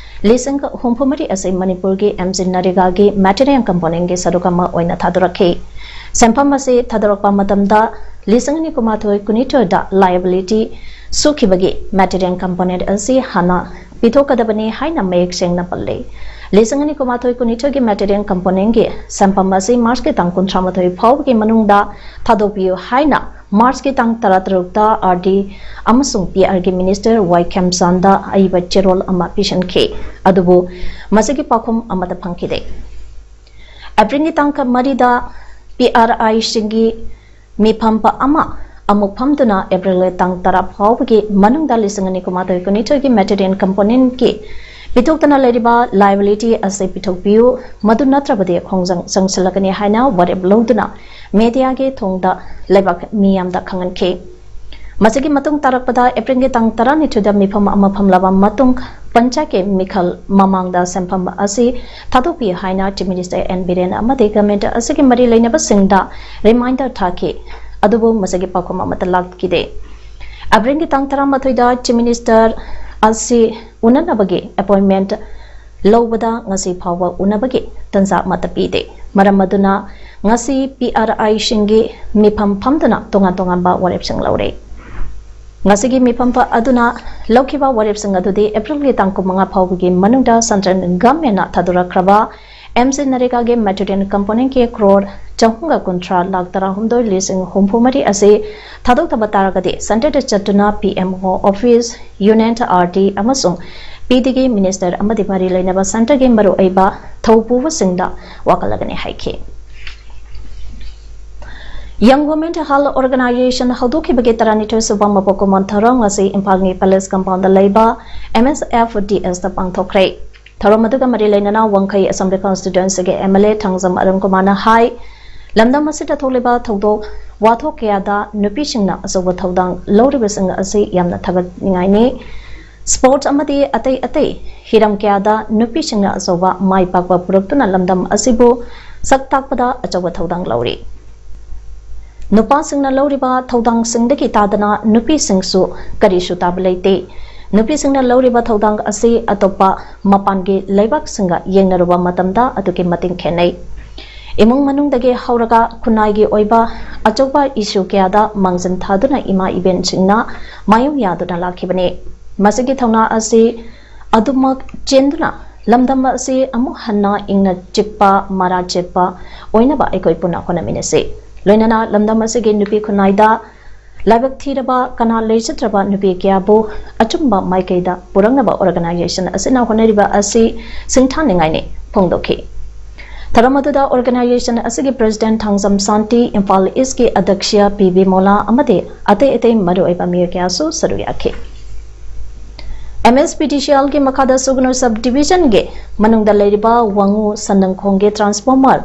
ꯂꯤꯁꯤꯡ ꯍꯨꯝꯐꯨꯃꯔꯤ ꯑꯁꯤ ꯃꯅꯤꯄꯨꯔꯒꯤ M G NREGA ꯒꯤ material component ꯀꯤ ꯁꯔꯨꯛ ꯑꯃ ꯑꯣꯏꯅ ꯊꯥꯗꯣꯔꯛꯈꯤ꯫ ꯁꯦꯟꯐꯝ ꯑꯁꯤ ꯊꯥꯗꯣꯔꯛꯄ ꯃꯇꯝꯗ ꯂꯤꯁꯤꯡ ꯑꯅꯤ ꯀꯨꯟꯃꯥꯊꯣꯏ ꯀꯨꯟꯅꯤꯊꯣꯏꯗ liability ꯁꯨꯈꯤꯕꯒꯤ material component ꯑꯁꯤ ꯍꯥꯟꯅ ꯄꯤꯊꯣꯛꯀꯗꯕꯅꯤ ꯍꯥꯏꯅ ꯃꯌꯦꯛ ꯁꯦꯡꯅ ꯄꯜꯂꯤ꯫ ꯂꯤꯁꯤꯡ ꯑꯅꯤ ꯀꯨꯟꯃꯥꯊꯣꯏ ꯀꯨꯟꯅꯤꯊꯣꯏꯒꯤ material component ꯀꯤ ꯁꯦꯟꯐꯝ ꯑꯁꯤ March ꯀꯤ ꯇꯥꯡ ꯀꯨꯟꯊ꯭ꯔꯥ ꯃꯥꯊꯣꯏ ꯐꯥꯎꯕꯒꯤ ꯃꯅꯨꯡꯗ ꯊꯥꯗꯣꯛꯄꯤꯌꯨ ꯍꯥꯏꯅ March ꯀꯤ ꯇꯥꯡ ꯇꯔꯥꯇꯔꯨꯛꯇ R D ꯑꯃꯁꯨꯡ P R ꯒꯤ Minister ꯋꯥꯏ ꯈꯦꯝꯆꯥꯟꯗ ꯑꯏꯕ ꯆꯦꯔꯣꯜ ꯑꯃ ꯄꯤꯁꯤꯟꯈꯤ꯫ ꯑꯗꯨꯕꯨ ꯃꯁꯤꯒꯤ ꯄꯥꯎꯈꯨꯝ ꯑꯃꯠꯇ ꯐꯪꯈꯤꯗꯦ꯫ April ꯒꯤ ꯇꯥꯡ ꯃꯔꯤꯗ P R I ꯁꯤꯡꯒꯤ ꯃꯤꯐꯝ ꯑꯃ ꯑꯃꯨꯛ ꯐꯝꯗꯨꯅ April ꯒꯤ ꯇꯥꯡ ꯇꯔꯥ ꯐꯥꯎꯕꯒꯤ ꯃꯅꯨꯡꯗ ꯂꯤꯁꯤꯡ ꯑꯅꯤ ꯀꯨꯟꯃꯥꯊꯣꯏ ꯀꯨꯟꯅꯤꯊꯣꯏꯒꯤ material component ꯀꯤ ꯄꯤꯊꯣꯛꯇꯅ ꯂꯩꯔꯤꯕ liability ꯑꯁꯤ ꯄꯤꯊꯣꯛꯄꯤꯌꯨ, ꯃꯗꯨ ꯅꯠꯇ꯭ꯔꯕꯗꯤ ꯈꯣꯡꯖꯪ ꯆꯪꯁꯤꯜꯂꯛꯀꯅꯤ ꯍꯥꯏꯅ ꯋꯥꯔꯦꯞ ꯂꯧꯗꯨꯅ mediaꯒꯤ ꯊꯣꯡꯗ ꯂꯩꯕꯥꯛ ꯃꯤꯌꯥꯝꯗ ꯈꯪꯍꯟꯈꯤ꯫ ꯃꯁꯤꯒꯤ ꯃꯇꯨꯡ ꯇꯥꯔꯛꯄꯗ ꯑꯦꯄ꯭ꯔꯤꯜꯒꯤ ꯇꯥꯡ ꯇꯔꯥꯅꯤꯊꯣꯏꯗ ꯃꯤꯐꯝ ꯑꯃ ꯐꯝꯂꯕ ꯃꯇꯨꯡ ꯄꯟꯆꯥꯌꯠꯀꯤ ꯃꯤꯈꯜ ꯃꯃꯥꯡꯗ ꯁꯦꯟꯐꯝ ꯑꯁꯤ ꯊꯥꯗꯣꯛꯄꯤ ꯍꯥꯏꯅ Chief Minister N ꯕꯤꯔꯦꯟ ꯑꯃꯗꯤ government ꯑꯁꯤꯒꯤ ꯃꯔꯤ ꯂꯩꯅꯕꯁꯤꯡꯗ reminder ꯊꯥꯈꯤ꯫ ꯑꯗꯨꯕꯨ ꯃꯁꯤꯒꯤ ꯄꯥꯎꯈꯨꯝ ꯑꯃꯠꯇ ꯂꯥꯛꯈꯤꯗꯦ꯫ ꯑꯦꯄ꯭ꯔꯤꯜꯒꯤ ꯇꯥꯡ ꯇꯔꯥꯃꯥꯊꯣꯏꯗ Chief Minister ꯑꯁꯤ ꯎꯅꯅꯕꯒꯤ appointment ꯂꯧꯕꯗ ꯉꯁꯤ ꯐꯥꯎꯕ ꯎꯅꯕꯒꯤ ꯇꯟꯖꯥ ꯑꯃꯠꯇ ꯄꯤꯗꯦ꯫ ꯃꯔꯝ ꯑꯗꯨꯅ ꯉꯁꯤ P R Iꯁꯤꯡꯒꯤ ꯃꯤꯐꯝ ꯐꯝꯗꯨꯅ ꯇꯣꯉꯥꯟ ꯇꯣꯉꯥꯟꯕ ꯋꯥꯔꯦꯞꯁꯤꯡ ꯂꯧꯔꯦ꯫ ꯉꯁꯤꯒꯤ ꯃꯤꯐꯝ ꯑꯗꯨꯅ ꯂꯧꯈꯤꯕ ꯋꯥꯔꯦꯞꯁꯤꯡ ꯑꯗꯨꯗꯤ ꯑꯦꯄ꯭ꯔꯤꯜꯒꯤ ꯇꯥꯡ ꯀꯨꯟꯃꯉꯥ ꯐꯥꯎꯕꯒꯤ ꯃꯅꯨꯡꯗ central governmentꯅ ꯊꯥꯗꯣꯔꯛꯈ꯭ꯔꯕ MGNREGAꯒꯤ material componentꯀꯤ crore ꯆꯍꯨꯝꯒ ꯀꯨꯟꯊ꯭ꯔꯥ ꯂꯥꯈ ꯇꯔꯥꯍꯨꯝꯗꯣꯏ ꯂꯤꯁꯤꯡ ꯍꯨꯝꯐꯨ ꯃꯔꯤ ꯑꯁꯤ ꯊꯥꯗꯣꯛꯇꯕ ꯇꯥꯔꯒꯗꯤ centreꯗ ꯆꯠꯇꯨꯅ P M O office, Union R D ꯑꯃꯁꯨꯡ Pdꯒꯤ minister ꯑꯃꯗꯤ ꯃꯔꯤ ꯂꯩꯅꯕ centreꯒꯤ ꯃꯔꯨꯑꯣꯏꯕ ꯊꯧꯄꯨꯕꯁꯤꯡꯗ ꯋꯥꯀꯠꯂꯒꯅꯤ ꯍꯥꯏꯈꯤ꯫ Young Women Health Organization ꯍꯧꯗꯣꯛꯈꯤꯕꯒꯤ ꯇꯔꯥꯅꯤꯊꯣꯏ ꯁꯨꯕ ꯃꯄꯣꯛ ꯀꯨꯝꯑꯣꯟ ꯊꯧꯔꯝ ꯉꯁꯤ ꯏꯝꯐꯥꯜꯒꯤ Palace compoundꯗ ꯂꯩꯕ MSFDSꯇ ꯄꯥꯡꯊꯣꯛꯈ꯭ꯔꯦ꯫ ꯊꯧꯔꯝ ꯑꯗꯨꯒ ꯃꯔꯤ ꯂꯩꯅꯅ ꯋꯥꯡꯈꯩ Assembly constituencyꯒꯤ MLA ꯊꯥꯡꯖꯝ ꯑꯔꯨꯟ ꯀꯨꯃꯥꯔꯅ ꯍꯥꯏ, ꯂꯝꯗꯝ ꯑꯁꯤꯗ ꯊꯣꯛꯂꯤꯕ ꯊꯧꯗꯣꯛ ꯋꯥꯊꯣꯛ ꯀꯌꯥꯗ ꯅꯨꯄꯤꯁꯤꯡꯅ ꯑꯆꯧꯕ ꯊꯧꯗꯥꯡ ꯂꯧꯔꯤꯕꯁꯤꯡ ꯑꯁꯤ ꯌꯥꯝꯅ ꯊꯥꯒꯠꯅꯤꯡꯉꯥꯏꯅꯤ꯫ Sports ꯑꯃꯗꯤ ꯑꯇꯩ ꯑꯇꯩ ꯍꯤꯔꯝ ꯀꯌꯥꯗ ꯅꯨꯄꯤꯁꯤꯡꯅ ꯑꯆꯧꯕ ꯃꯥꯏ ꯄꯥꯛꯄ ꯄꯨꯔꯛꯇꯨꯅ ꯂꯝꯗꯝ ꯑꯁꯤꯕꯨ ꯁꯛ ꯇꯥꯛꯄꯗ ꯑꯆꯧꯕ ꯊꯧꯗꯥꯡ ꯂꯧꯔꯤ꯫ ꯅꯨꯄꯥꯁꯤꯡꯅ ꯂꯧꯔꯤꯕ ꯊꯧꯗꯥꯡꯁꯤꯡꯗꯒꯤ ꯇꯥꯗꯅ ꯅꯨꯄꯤꯁꯤꯡꯁꯨ ꯀꯔꯤꯁꯨ ꯇꯥꯕ ꯂꯩꯇꯦ꯫ ꯅꯨꯄꯤꯁꯤꯡꯅ ꯂꯧꯔꯤꯕ ꯊꯧꯗꯥꯡ ꯑꯁꯤ ꯑꯇꯣꯞꯄ ꯃꯄꯥꯟꯒꯤ ꯂꯩꯕꯥꯛꯁꯤꯡꯒ ꯌꯦꯡꯅꯔꯨꯕ ꯃꯇꯝꯗ ꯑꯗꯨꯛꯀꯤ ꯃꯇꯤꯛ ꯈꯦꯠꯅꯩ꯫ ꯏꯃꯨꯡ ꯃꯅꯨꯡꯗꯒꯤ ꯍꯧꯔꯒ ꯈꯨꯟꯅꯥꯏꯒꯤ ꯑꯣꯏꯕ ꯑꯆꯧꯕ issue ꯀꯌꯥꯗ ꯃꯥꯡꯖꯤꯟ ꯊꯥꯗꯨꯅ ꯏꯃꯥ ꯏꯕꯦꯟꯁꯤꯡꯅ ꯃꯥꯌꯣꯛ ꯌꯥꯗꯨꯅ ꯂꯥꯛꯈꯤꯕꯅꯤ꯫ ꯃꯁꯤꯒꯤ ꯊꯧꯅꯥ ꯑꯁꯤ ꯑꯗꯨꯃꯛ ꯆꯦꯟꯗꯨꯅ ꯂꯝꯗꯝ ꯑꯁꯤ ꯑꯃꯨꯛ ꯍꯟꯅ ꯏꯪꯅ ꯆꯤꯛꯄ, ꯃꯔꯥ ꯆꯦꯠꯄ ꯑꯣꯏꯅꯕ ꯑꯩꯈꯣꯏ ꯄꯨꯟꯅ ꯍꯣꯠꯅꯃꯤꯟꯅꯁꯤ꯫ ꯂꯣꯏꯅꯅ ꯂꯝꯗꯝ ꯑꯁꯤꯒꯤ ꯅꯨꯄꯤ ꯈꯨꯟꯅꯥꯏꯗ ꯂꯥꯏꯕꯛ ꯊꯤꯔꯕ, ꯀꯅꯥ ꯂꯩꯖꯗ꯭ꯔꯕ ꯅꯨꯄꯤ ꯀꯌꯥꯕꯨ ꯑꯆꯨꯝꯕ ꯃꯥꯏꯀꯩꯗ ꯄꯨꯔꯛꯅꯕ organization ꯑꯁꯤꯅ ꯍꯣꯠꯅꯔꯤꯕ ꯑꯁꯤ ꯁꯤꯡꯊꯥꯅꯤꯡꯉꯥꯏꯅꯤ ꯐꯣꯡꯗꯣꯛꯈꯤ꯫ ꯊꯧꯔꯝ ꯑꯗꯨꯗ organization ꯑꯁꯤꯒꯤ president ꯊꯥꯡꯖꯝ ꯁꯥꯟꯇꯤ, ꯏꯝꯐꯥꯜ Eastꯀꯤ ꯑꯗ꯭ꯌꯛꯁ ꯄꯤ ꯕꯤꯃꯣꯂꯥ ꯑꯃꯗꯤ ꯑꯇꯩ ꯑꯇꯩ ꯃꯔꯨꯑꯣꯏꯕ ꯃꯤꯑꯣꯏ ꯀꯌꯥꯁꯨ ꯁꯔꯨꯛ ꯌꯥꯈꯤ꯫ ꯑꯦꯝ ꯑꯦꯁ ꯄꯤ ꯗꯤ ꯁꯤ ꯑꯦꯜꯒꯤ ꯃꯈꯥꯗ ꯁꯨꯒꯅꯨ ꯁꯕ ꯗꯤꯕꯤꯖꯟꯒꯤ ꯃꯅꯨꯡꯗ ꯂꯩꯔꯤꯕ ꯋꯥꯉꯨ ꯁꯟꯗꯪꯈꯣꯡꯒꯤ ꯇ꯭ꯔꯥꯟꯁꯐꯣꯔꯃꯔ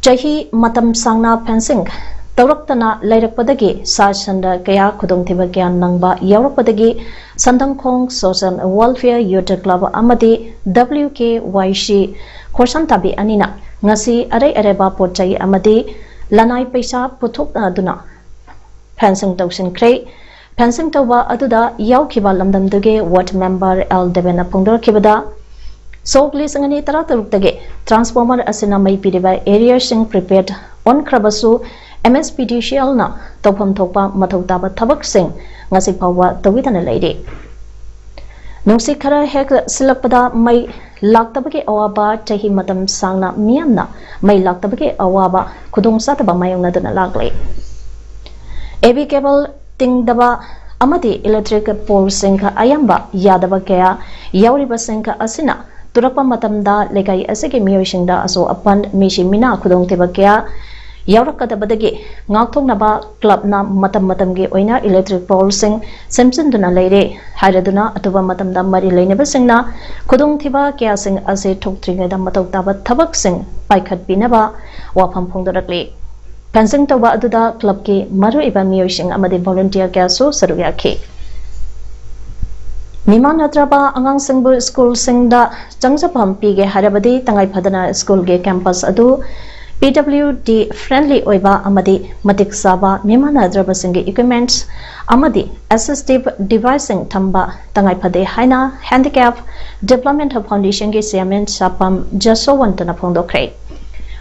ꯆꯍꯤ ꯃꯇꯝ ꯁꯥꯡꯅ ꯐꯦꯟꯁꯤꯡ ꯇꯧꯔꯛꯇꯅ ꯂꯩꯔꯛꯄꯗꯒꯤ ꯁꯥ ꯁꯟꯗ ꯀꯌꯥ ꯈꯨꯗꯣꯡꯊꯤꯕ ꯀꯌꯥ ꯅꯪꯕ ꯌꯥꯎꯔꯛꯄꯗꯒꯤ ꯁꯟꯗꯪꯈꯣꯡ ꯁꯣꯁꯦꯜ ꯋꯦꯜꯐꯤꯌꯔ ꯌꯨꯠ ꯀ꯭ꯂꯕ ꯑꯃꯗꯤ W K Y C ꯈꯣꯔꯁꯥꯟꯊꯥꯕꯤ ꯑꯅꯤꯅ ꯉꯁꯤ ꯑꯔꯩ ꯑꯔꯩꯕ ꯄꯣꯠ ꯆꯩ ꯑꯃꯗꯤ ꯂꯅꯥꯏ ꯄꯩꯁꯥ ꯄꯨꯊꯣꯛꯅꯗꯨꯅ ꯐꯦꯟꯁꯤꯡ ꯇꯧꯁꯤꯟꯈ꯭ꯔꯦ꯫ ꯐꯦꯟꯁꯤꯡ ꯇꯧꯕ ꯑꯗꯨꯗ ꯌꯥꯎꯈꯤꯕ ꯂꯝꯗꯝꯗꯨꯒꯤ ꯋꯥꯔꯗ ꯃꯦꯝꯕꯔ ꯑꯦꯜ ꯗꯦꯕꯦꯟꯅ ꯐꯣꯡꯗꯣꯔꯛꯈꯤꯕꯗ, ꯁꯣꯛ ꯂꯤꯁꯤꯡ ꯑꯅꯤ ꯇꯔꯥꯇꯔꯨꯛꯇꯒꯤ ꯇ꯭ꯔꯥꯟꯁꯐꯣꯔꯃꯔ ꯑꯁꯤꯅ ꯃꯩ ꯄꯤꯔꯤꯕ ꯑꯦꯔꯤꯌꯥꯁꯤꯡ prepaid ꯑꯣꯟꯈ꯭ꯔꯕꯁꯨ, M S P D C L ꯅ ꯇꯧꯐꯝ ꯊꯣꯛꯄ ꯃꯊꯧ ꯇꯥꯕ ꯊꯕꯛꯁꯤꯡ ꯉꯁꯤ ꯐꯥꯎꯕ ꯇꯧꯕꯤꯗꯅ ꯂꯩꯔꯤ꯫ ꯅꯨꯡꯁꯤꯠ ꯈꯔ ꯍꯦꯛ ꯁꯤꯜꯂꯛꯄꯗ ꯃꯩ ꯂꯥꯛꯇꯕꯒꯤ ꯑꯋꯥꯕ, ꯆꯍꯤ ꯃꯇꯝ ꯁꯥꯡꯅ ꯃꯤꯌꯥꯝꯅ ꯃꯩ ꯂꯥꯛꯇꯕꯒꯤ ꯑꯋꯥꯕ ꯈꯨꯗꯣꯡꯆꯥꯗꯕ ꯃꯥꯌꯣꯛꯅꯗꯨꯅ ꯂꯥꯛꯂꯤ꯫ A V cable ꯇꯤꯡꯗꯕ ꯑꯃꯗꯤ ꯏꯂꯦꯛꯇ꯭ꯔꯤꯛ ꯄꯣꯜꯁꯤꯡ ꯑꯌꯥꯝꯕ ꯌꯥꯗꯕ ꯀꯌꯥ ꯌꯥꯎꯔꯤꯕꯁꯤꯡ ꯑꯁꯤꯅ ꯇꯨꯔꯛꯄ ꯃꯇꯝꯗ ꯂꯩꯀꯥꯏ ꯑꯁꯤꯒꯤ ꯃꯤꯑꯣꯏꯁꯤꯡꯗ ꯑꯁꯣꯛ ꯑꯄꯟ, ꯃꯤꯁꯤ ꯃꯤꯅꯥ ꯈꯨꯗꯣꯡꯊꯤꯕ ꯀꯌꯥ ꯌꯥꯎꯔꯛꯀꯗꯕꯗꯒꯤ ꯉꯥꯛꯊꯣꯛꯅꯕ ꯀ꯭ꯂꯕꯅ ꯃꯇꯝ ꯃꯇꯝꯒꯤ ꯑꯣꯏꯅ ꯏꯂꯦꯛꯇ꯭ꯔꯤꯛ ꯄꯣꯜꯁꯤꯡ ꯁꯦꯝꯖꯤꯟꯗꯨꯅ ꯂꯩꯔꯦ꯫ ꯍꯥꯏꯔꯗꯨꯅ ꯑꯇꯣꯞꯄ ꯃꯇꯝꯗ ꯃꯔꯤ ꯂꯩꯅꯕꯁꯤꯡꯅ ꯈꯨꯗꯣꯡꯊꯤꯕ ꯀꯌꯥꯁꯤꯡ ꯑꯁꯤ ꯊꯣꯛꯇ꯭ꯔꯤꯉꯩꯗ ꯃꯊꯧ ꯇꯥꯕ ꯊꯕꯛꯁꯤꯡ ꯄꯥꯏꯈꯠꯄꯤꯅꯕ ꯋꯥꯐꯝ ꯐꯣꯡꯗꯣꯔꯛꯂꯤ꯫ ꯐꯦꯟꯁꯤꯡ ꯇꯧꯕ ꯑꯗꯨꯗ ꯀ꯭ꯂꯕꯀꯤ ꯃꯔꯨꯑꯣꯏꯕ ꯃꯤꯑꯣꯏꯁꯤꯡ ꯑꯃꯗꯤ ꯚꯣꯂꯨꯟꯇꯤꯌꯔ ꯀꯌꯥꯁꯨ ꯁꯔꯨꯛ ꯌꯥꯈꯤ꯫ ꯃꯤꯃꯥꯟꯅꯗ꯭ꯔꯕ ꯑꯉꯥꯡꯁꯤꯡꯕꯨ ꯁ꯭ꯀꯨꯜꯁꯤꯡꯗ ꯆꯪꯖꯐꯝ ꯄꯤꯒꯦ ꯍꯥꯏꯔꯕꯗꯤ ꯇꯉꯥꯏꯐꯗꯅ ꯁ꯭ꯀꯨꯜꯒꯤ ꯀꯦꯝꯄꯁ ꯑꯗꯨ P W D friendly ꯑꯣꯏꯕ ꯑꯃꯗꯤ ꯃꯇꯤꯛ ꯆꯥꯕ ꯃꯤꯃꯥꯟꯅꯗ꯭ꯔꯕꯁꯤꯡꯒꯤ equipments ꯑꯃꯗꯤ assistive deviceꯁꯤꯡ ꯊꯝꯕ ꯇꯉꯥꯏꯐꯗꯦ ꯍꯥꯏꯅ Handicap Development Foundationꯒꯤ chairman ꯁꯥꯄꯝ ꯖꯁꯣꯋꯟꯇꯅ ꯐꯣꯡꯗꯣꯛꯈ꯭ꯔꯦ꯫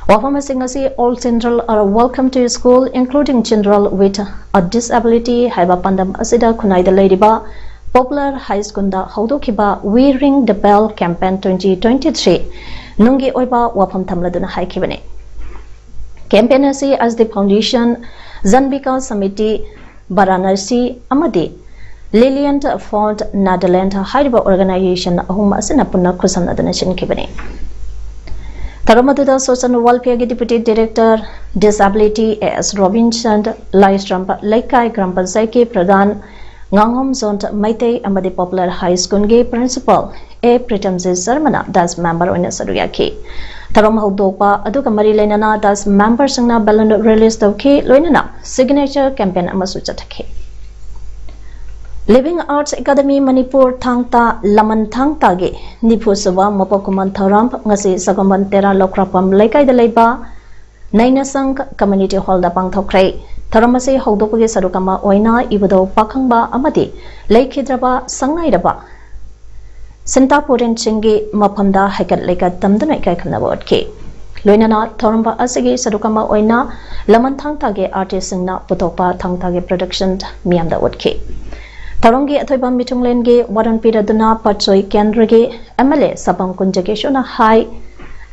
ꯋꯥꯐꯝ ꯑꯁꯤꯡ ꯑꯁꯤ All children are welcome to school, including children with a disability ꯍꯥꯏꯕ ꯄꯥꯟꯗꯝ ꯑꯁꯤꯗ ꯈꯨꯟꯅꯥꯏꯗ ꯂꯩꯔꯤꯕ Popular High Schoolꯗ ꯍꯧꯗꯣꯛꯈꯤꯕ We Ring the Bell Campaign twenty twenty-three ꯅꯨꯡꯒꯤ ꯑꯣꯏꯕ ꯋꯥꯐꯝ ꯊꯝꯂꯗꯨꯅ ꯍꯥꯏꯈꯤꯕꯅꯤ꯫ Campaign ꯑꯁꯤ S D Foundation, Janvika Samiti, Varanasi ꯑꯃꯗꯤ Liliant Fund Netherlands ꯍꯥꯏꯔꯤꯕ organization ꯑꯍꯨꯝ ꯑꯁꯤꯅ ꯄꯨꯟꯅ ꯈꯨꯠꯁꯝꯅꯗꯨꯅ ꯁꯤꯟꯈꯤꯕꯅꯤ꯫ ꯊꯧꯔꯝ ꯑꯗꯨꯗ Social Welfareꯒꯤ Deputy Director, Disability A S Robinson, ꯂꯥꯏꯁ꯭ꯔꯝ ꯂꯩꯀꯥꯏ ꯒ꯭ꯔꯥꯝ ꯄꯟꯆꯥꯌꯠꯀꯤ ꯄ꯭ꯔꯙꯥꯟ ꯉꯥꯉꯣꯝ ꯖꯣꯟ ꯃꯩꯇꯩ ꯑꯃꯗꯤ ꯄꯣꯄꯨꯂꯔ ꯍꯥꯏ ꯁ꯭ꯀꯨꯜꯒꯤ ꯄ꯭ꯔꯤꯟꯁꯤꯄꯥꯜ ꯑꯦ ꯄ꯭ꯔꯤꯇꯝꯖꯤꯠ ꯁꯔꯃꯅ ꯗꯥꯁ ꯃꯦꯝꯕꯔ ꯑꯣꯏꯅ ꯁꯔꯨꯛ ꯌꯥꯈꯤ꯫ ꯊꯧꯔꯝ ꯍꯧꯗꯣꯛꯄ ꯑꯗꯨꯒ ꯃꯔꯤ ꯂꯩꯅꯅ ꯗꯥꯁ ꯃꯦꯝꯕꯔꯁꯤꯡꯅ ꯕꯦꯂꯨꯟ ꯔꯤꯂꯤꯖ ꯇꯧꯈꯤ, ꯂꯣꯏꯅꯅ ꯁꯤꯒꯅꯦꯆꯔ ꯀꯦꯝꯄꯦꯟ ꯑꯃꯁꯨ ꯆꯠꯊꯈꯤ꯫ ꯂꯤꯚꯤꯡ ꯑꯥꯔꯠꯁ ꯑꯦꯀꯥꯗꯃꯤ ꯃꯅꯤꯄꯨꯔ ꯊꯥꯡ ꯇꯥ ꯂꯃꯟ ꯊꯥꯡ ꯇꯥꯒꯤ ꯅꯤꯐꯨ ꯁꯨꯕ ꯃꯄꯣꯛ ꯀꯨꯝꯑꯣꯟ ꯊꯧꯔꯝ ꯉꯁꯤ ꯁꯒꯣꯜꯕꯟ ꯇꯦꯔꯥ ꯂꯧꯈ꯭ꯔꯥꯛꯄꯝ ꯂꯩꯀꯥꯏꯗ ꯂꯩꯕ ꯅꯩꯅꯁꯪ ꯀꯝꯃ꯭ꯌꯨꯅꯤꯇꯤ ꯍꯣꯜꯗ ꯄꯥꯡꯊꯣꯛꯈ꯭ꯔꯦ꯫ ꯊꯧꯔꯝ ꯑꯁꯤ ꯍꯧꯗꯣꯛꯄꯒꯤ ꯁꯔꯨꯛ ꯑꯃ ꯑꯣꯏꯅ ꯏꯕꯨꯙꯧ ꯄꯥꯈꯪꯕ ꯑꯃꯗꯤ ꯂꯩꯈꯤꯗ꯭ꯔꯕ ꯁꯪꯉꯥꯏꯔꯕ ꯁꯤꯟꯇꯥ ꯄꯨꯔꯦꯟꯁꯤꯡꯒꯤ ꯃꯐꯝꯗ ꯍꯩꯀꯠ ꯂꯩꯀꯠ ꯇꯝꯗꯨꯅ ꯏꯀꯥꯏ ꯈꯨꯝꯅꯕ ꯎꯠꯈꯤ꯫ ꯂꯣꯏꯅꯅ ꯊꯧꯔꯝ ꯑꯁꯤꯒꯤ ꯁꯔꯨꯛ ꯑꯃ ꯑꯣꯏꯅ ꯂꯃꯟ ꯊꯥꯡ ꯇꯥꯒꯤ ꯑꯥꯔꯇꯤꯁꯁꯤꯡꯅ ꯄꯨꯊꯣꯛꯄ ꯊꯥꯡ ꯇꯥꯒꯤ ꯄ꯭ꯔꯗꯛꯁꯟ ꯃꯤꯌꯥꯝꯗ ꯎꯠꯈꯤ꯫ ꯊꯧꯔꯝꯒꯤ ꯑꯊꯣꯏꯕ ꯃꯤꯊꯨꯡꯂꯦꯟꯒꯤ ꯋꯥꯔꯣꯜ ꯄꯤꯔꯗꯨꯅ ꯄꯥꯠꯁꯣꯏ ꯀꯦꯟꯗ꯭ꯔꯒꯤ ꯑꯦꯝ ꯑꯦꯜ ꯑꯦ ꯁꯥꯄꯝ ꯀꯨꯟꯖꯒꯦꯁꯣꯔꯅ ꯍꯥꯏ,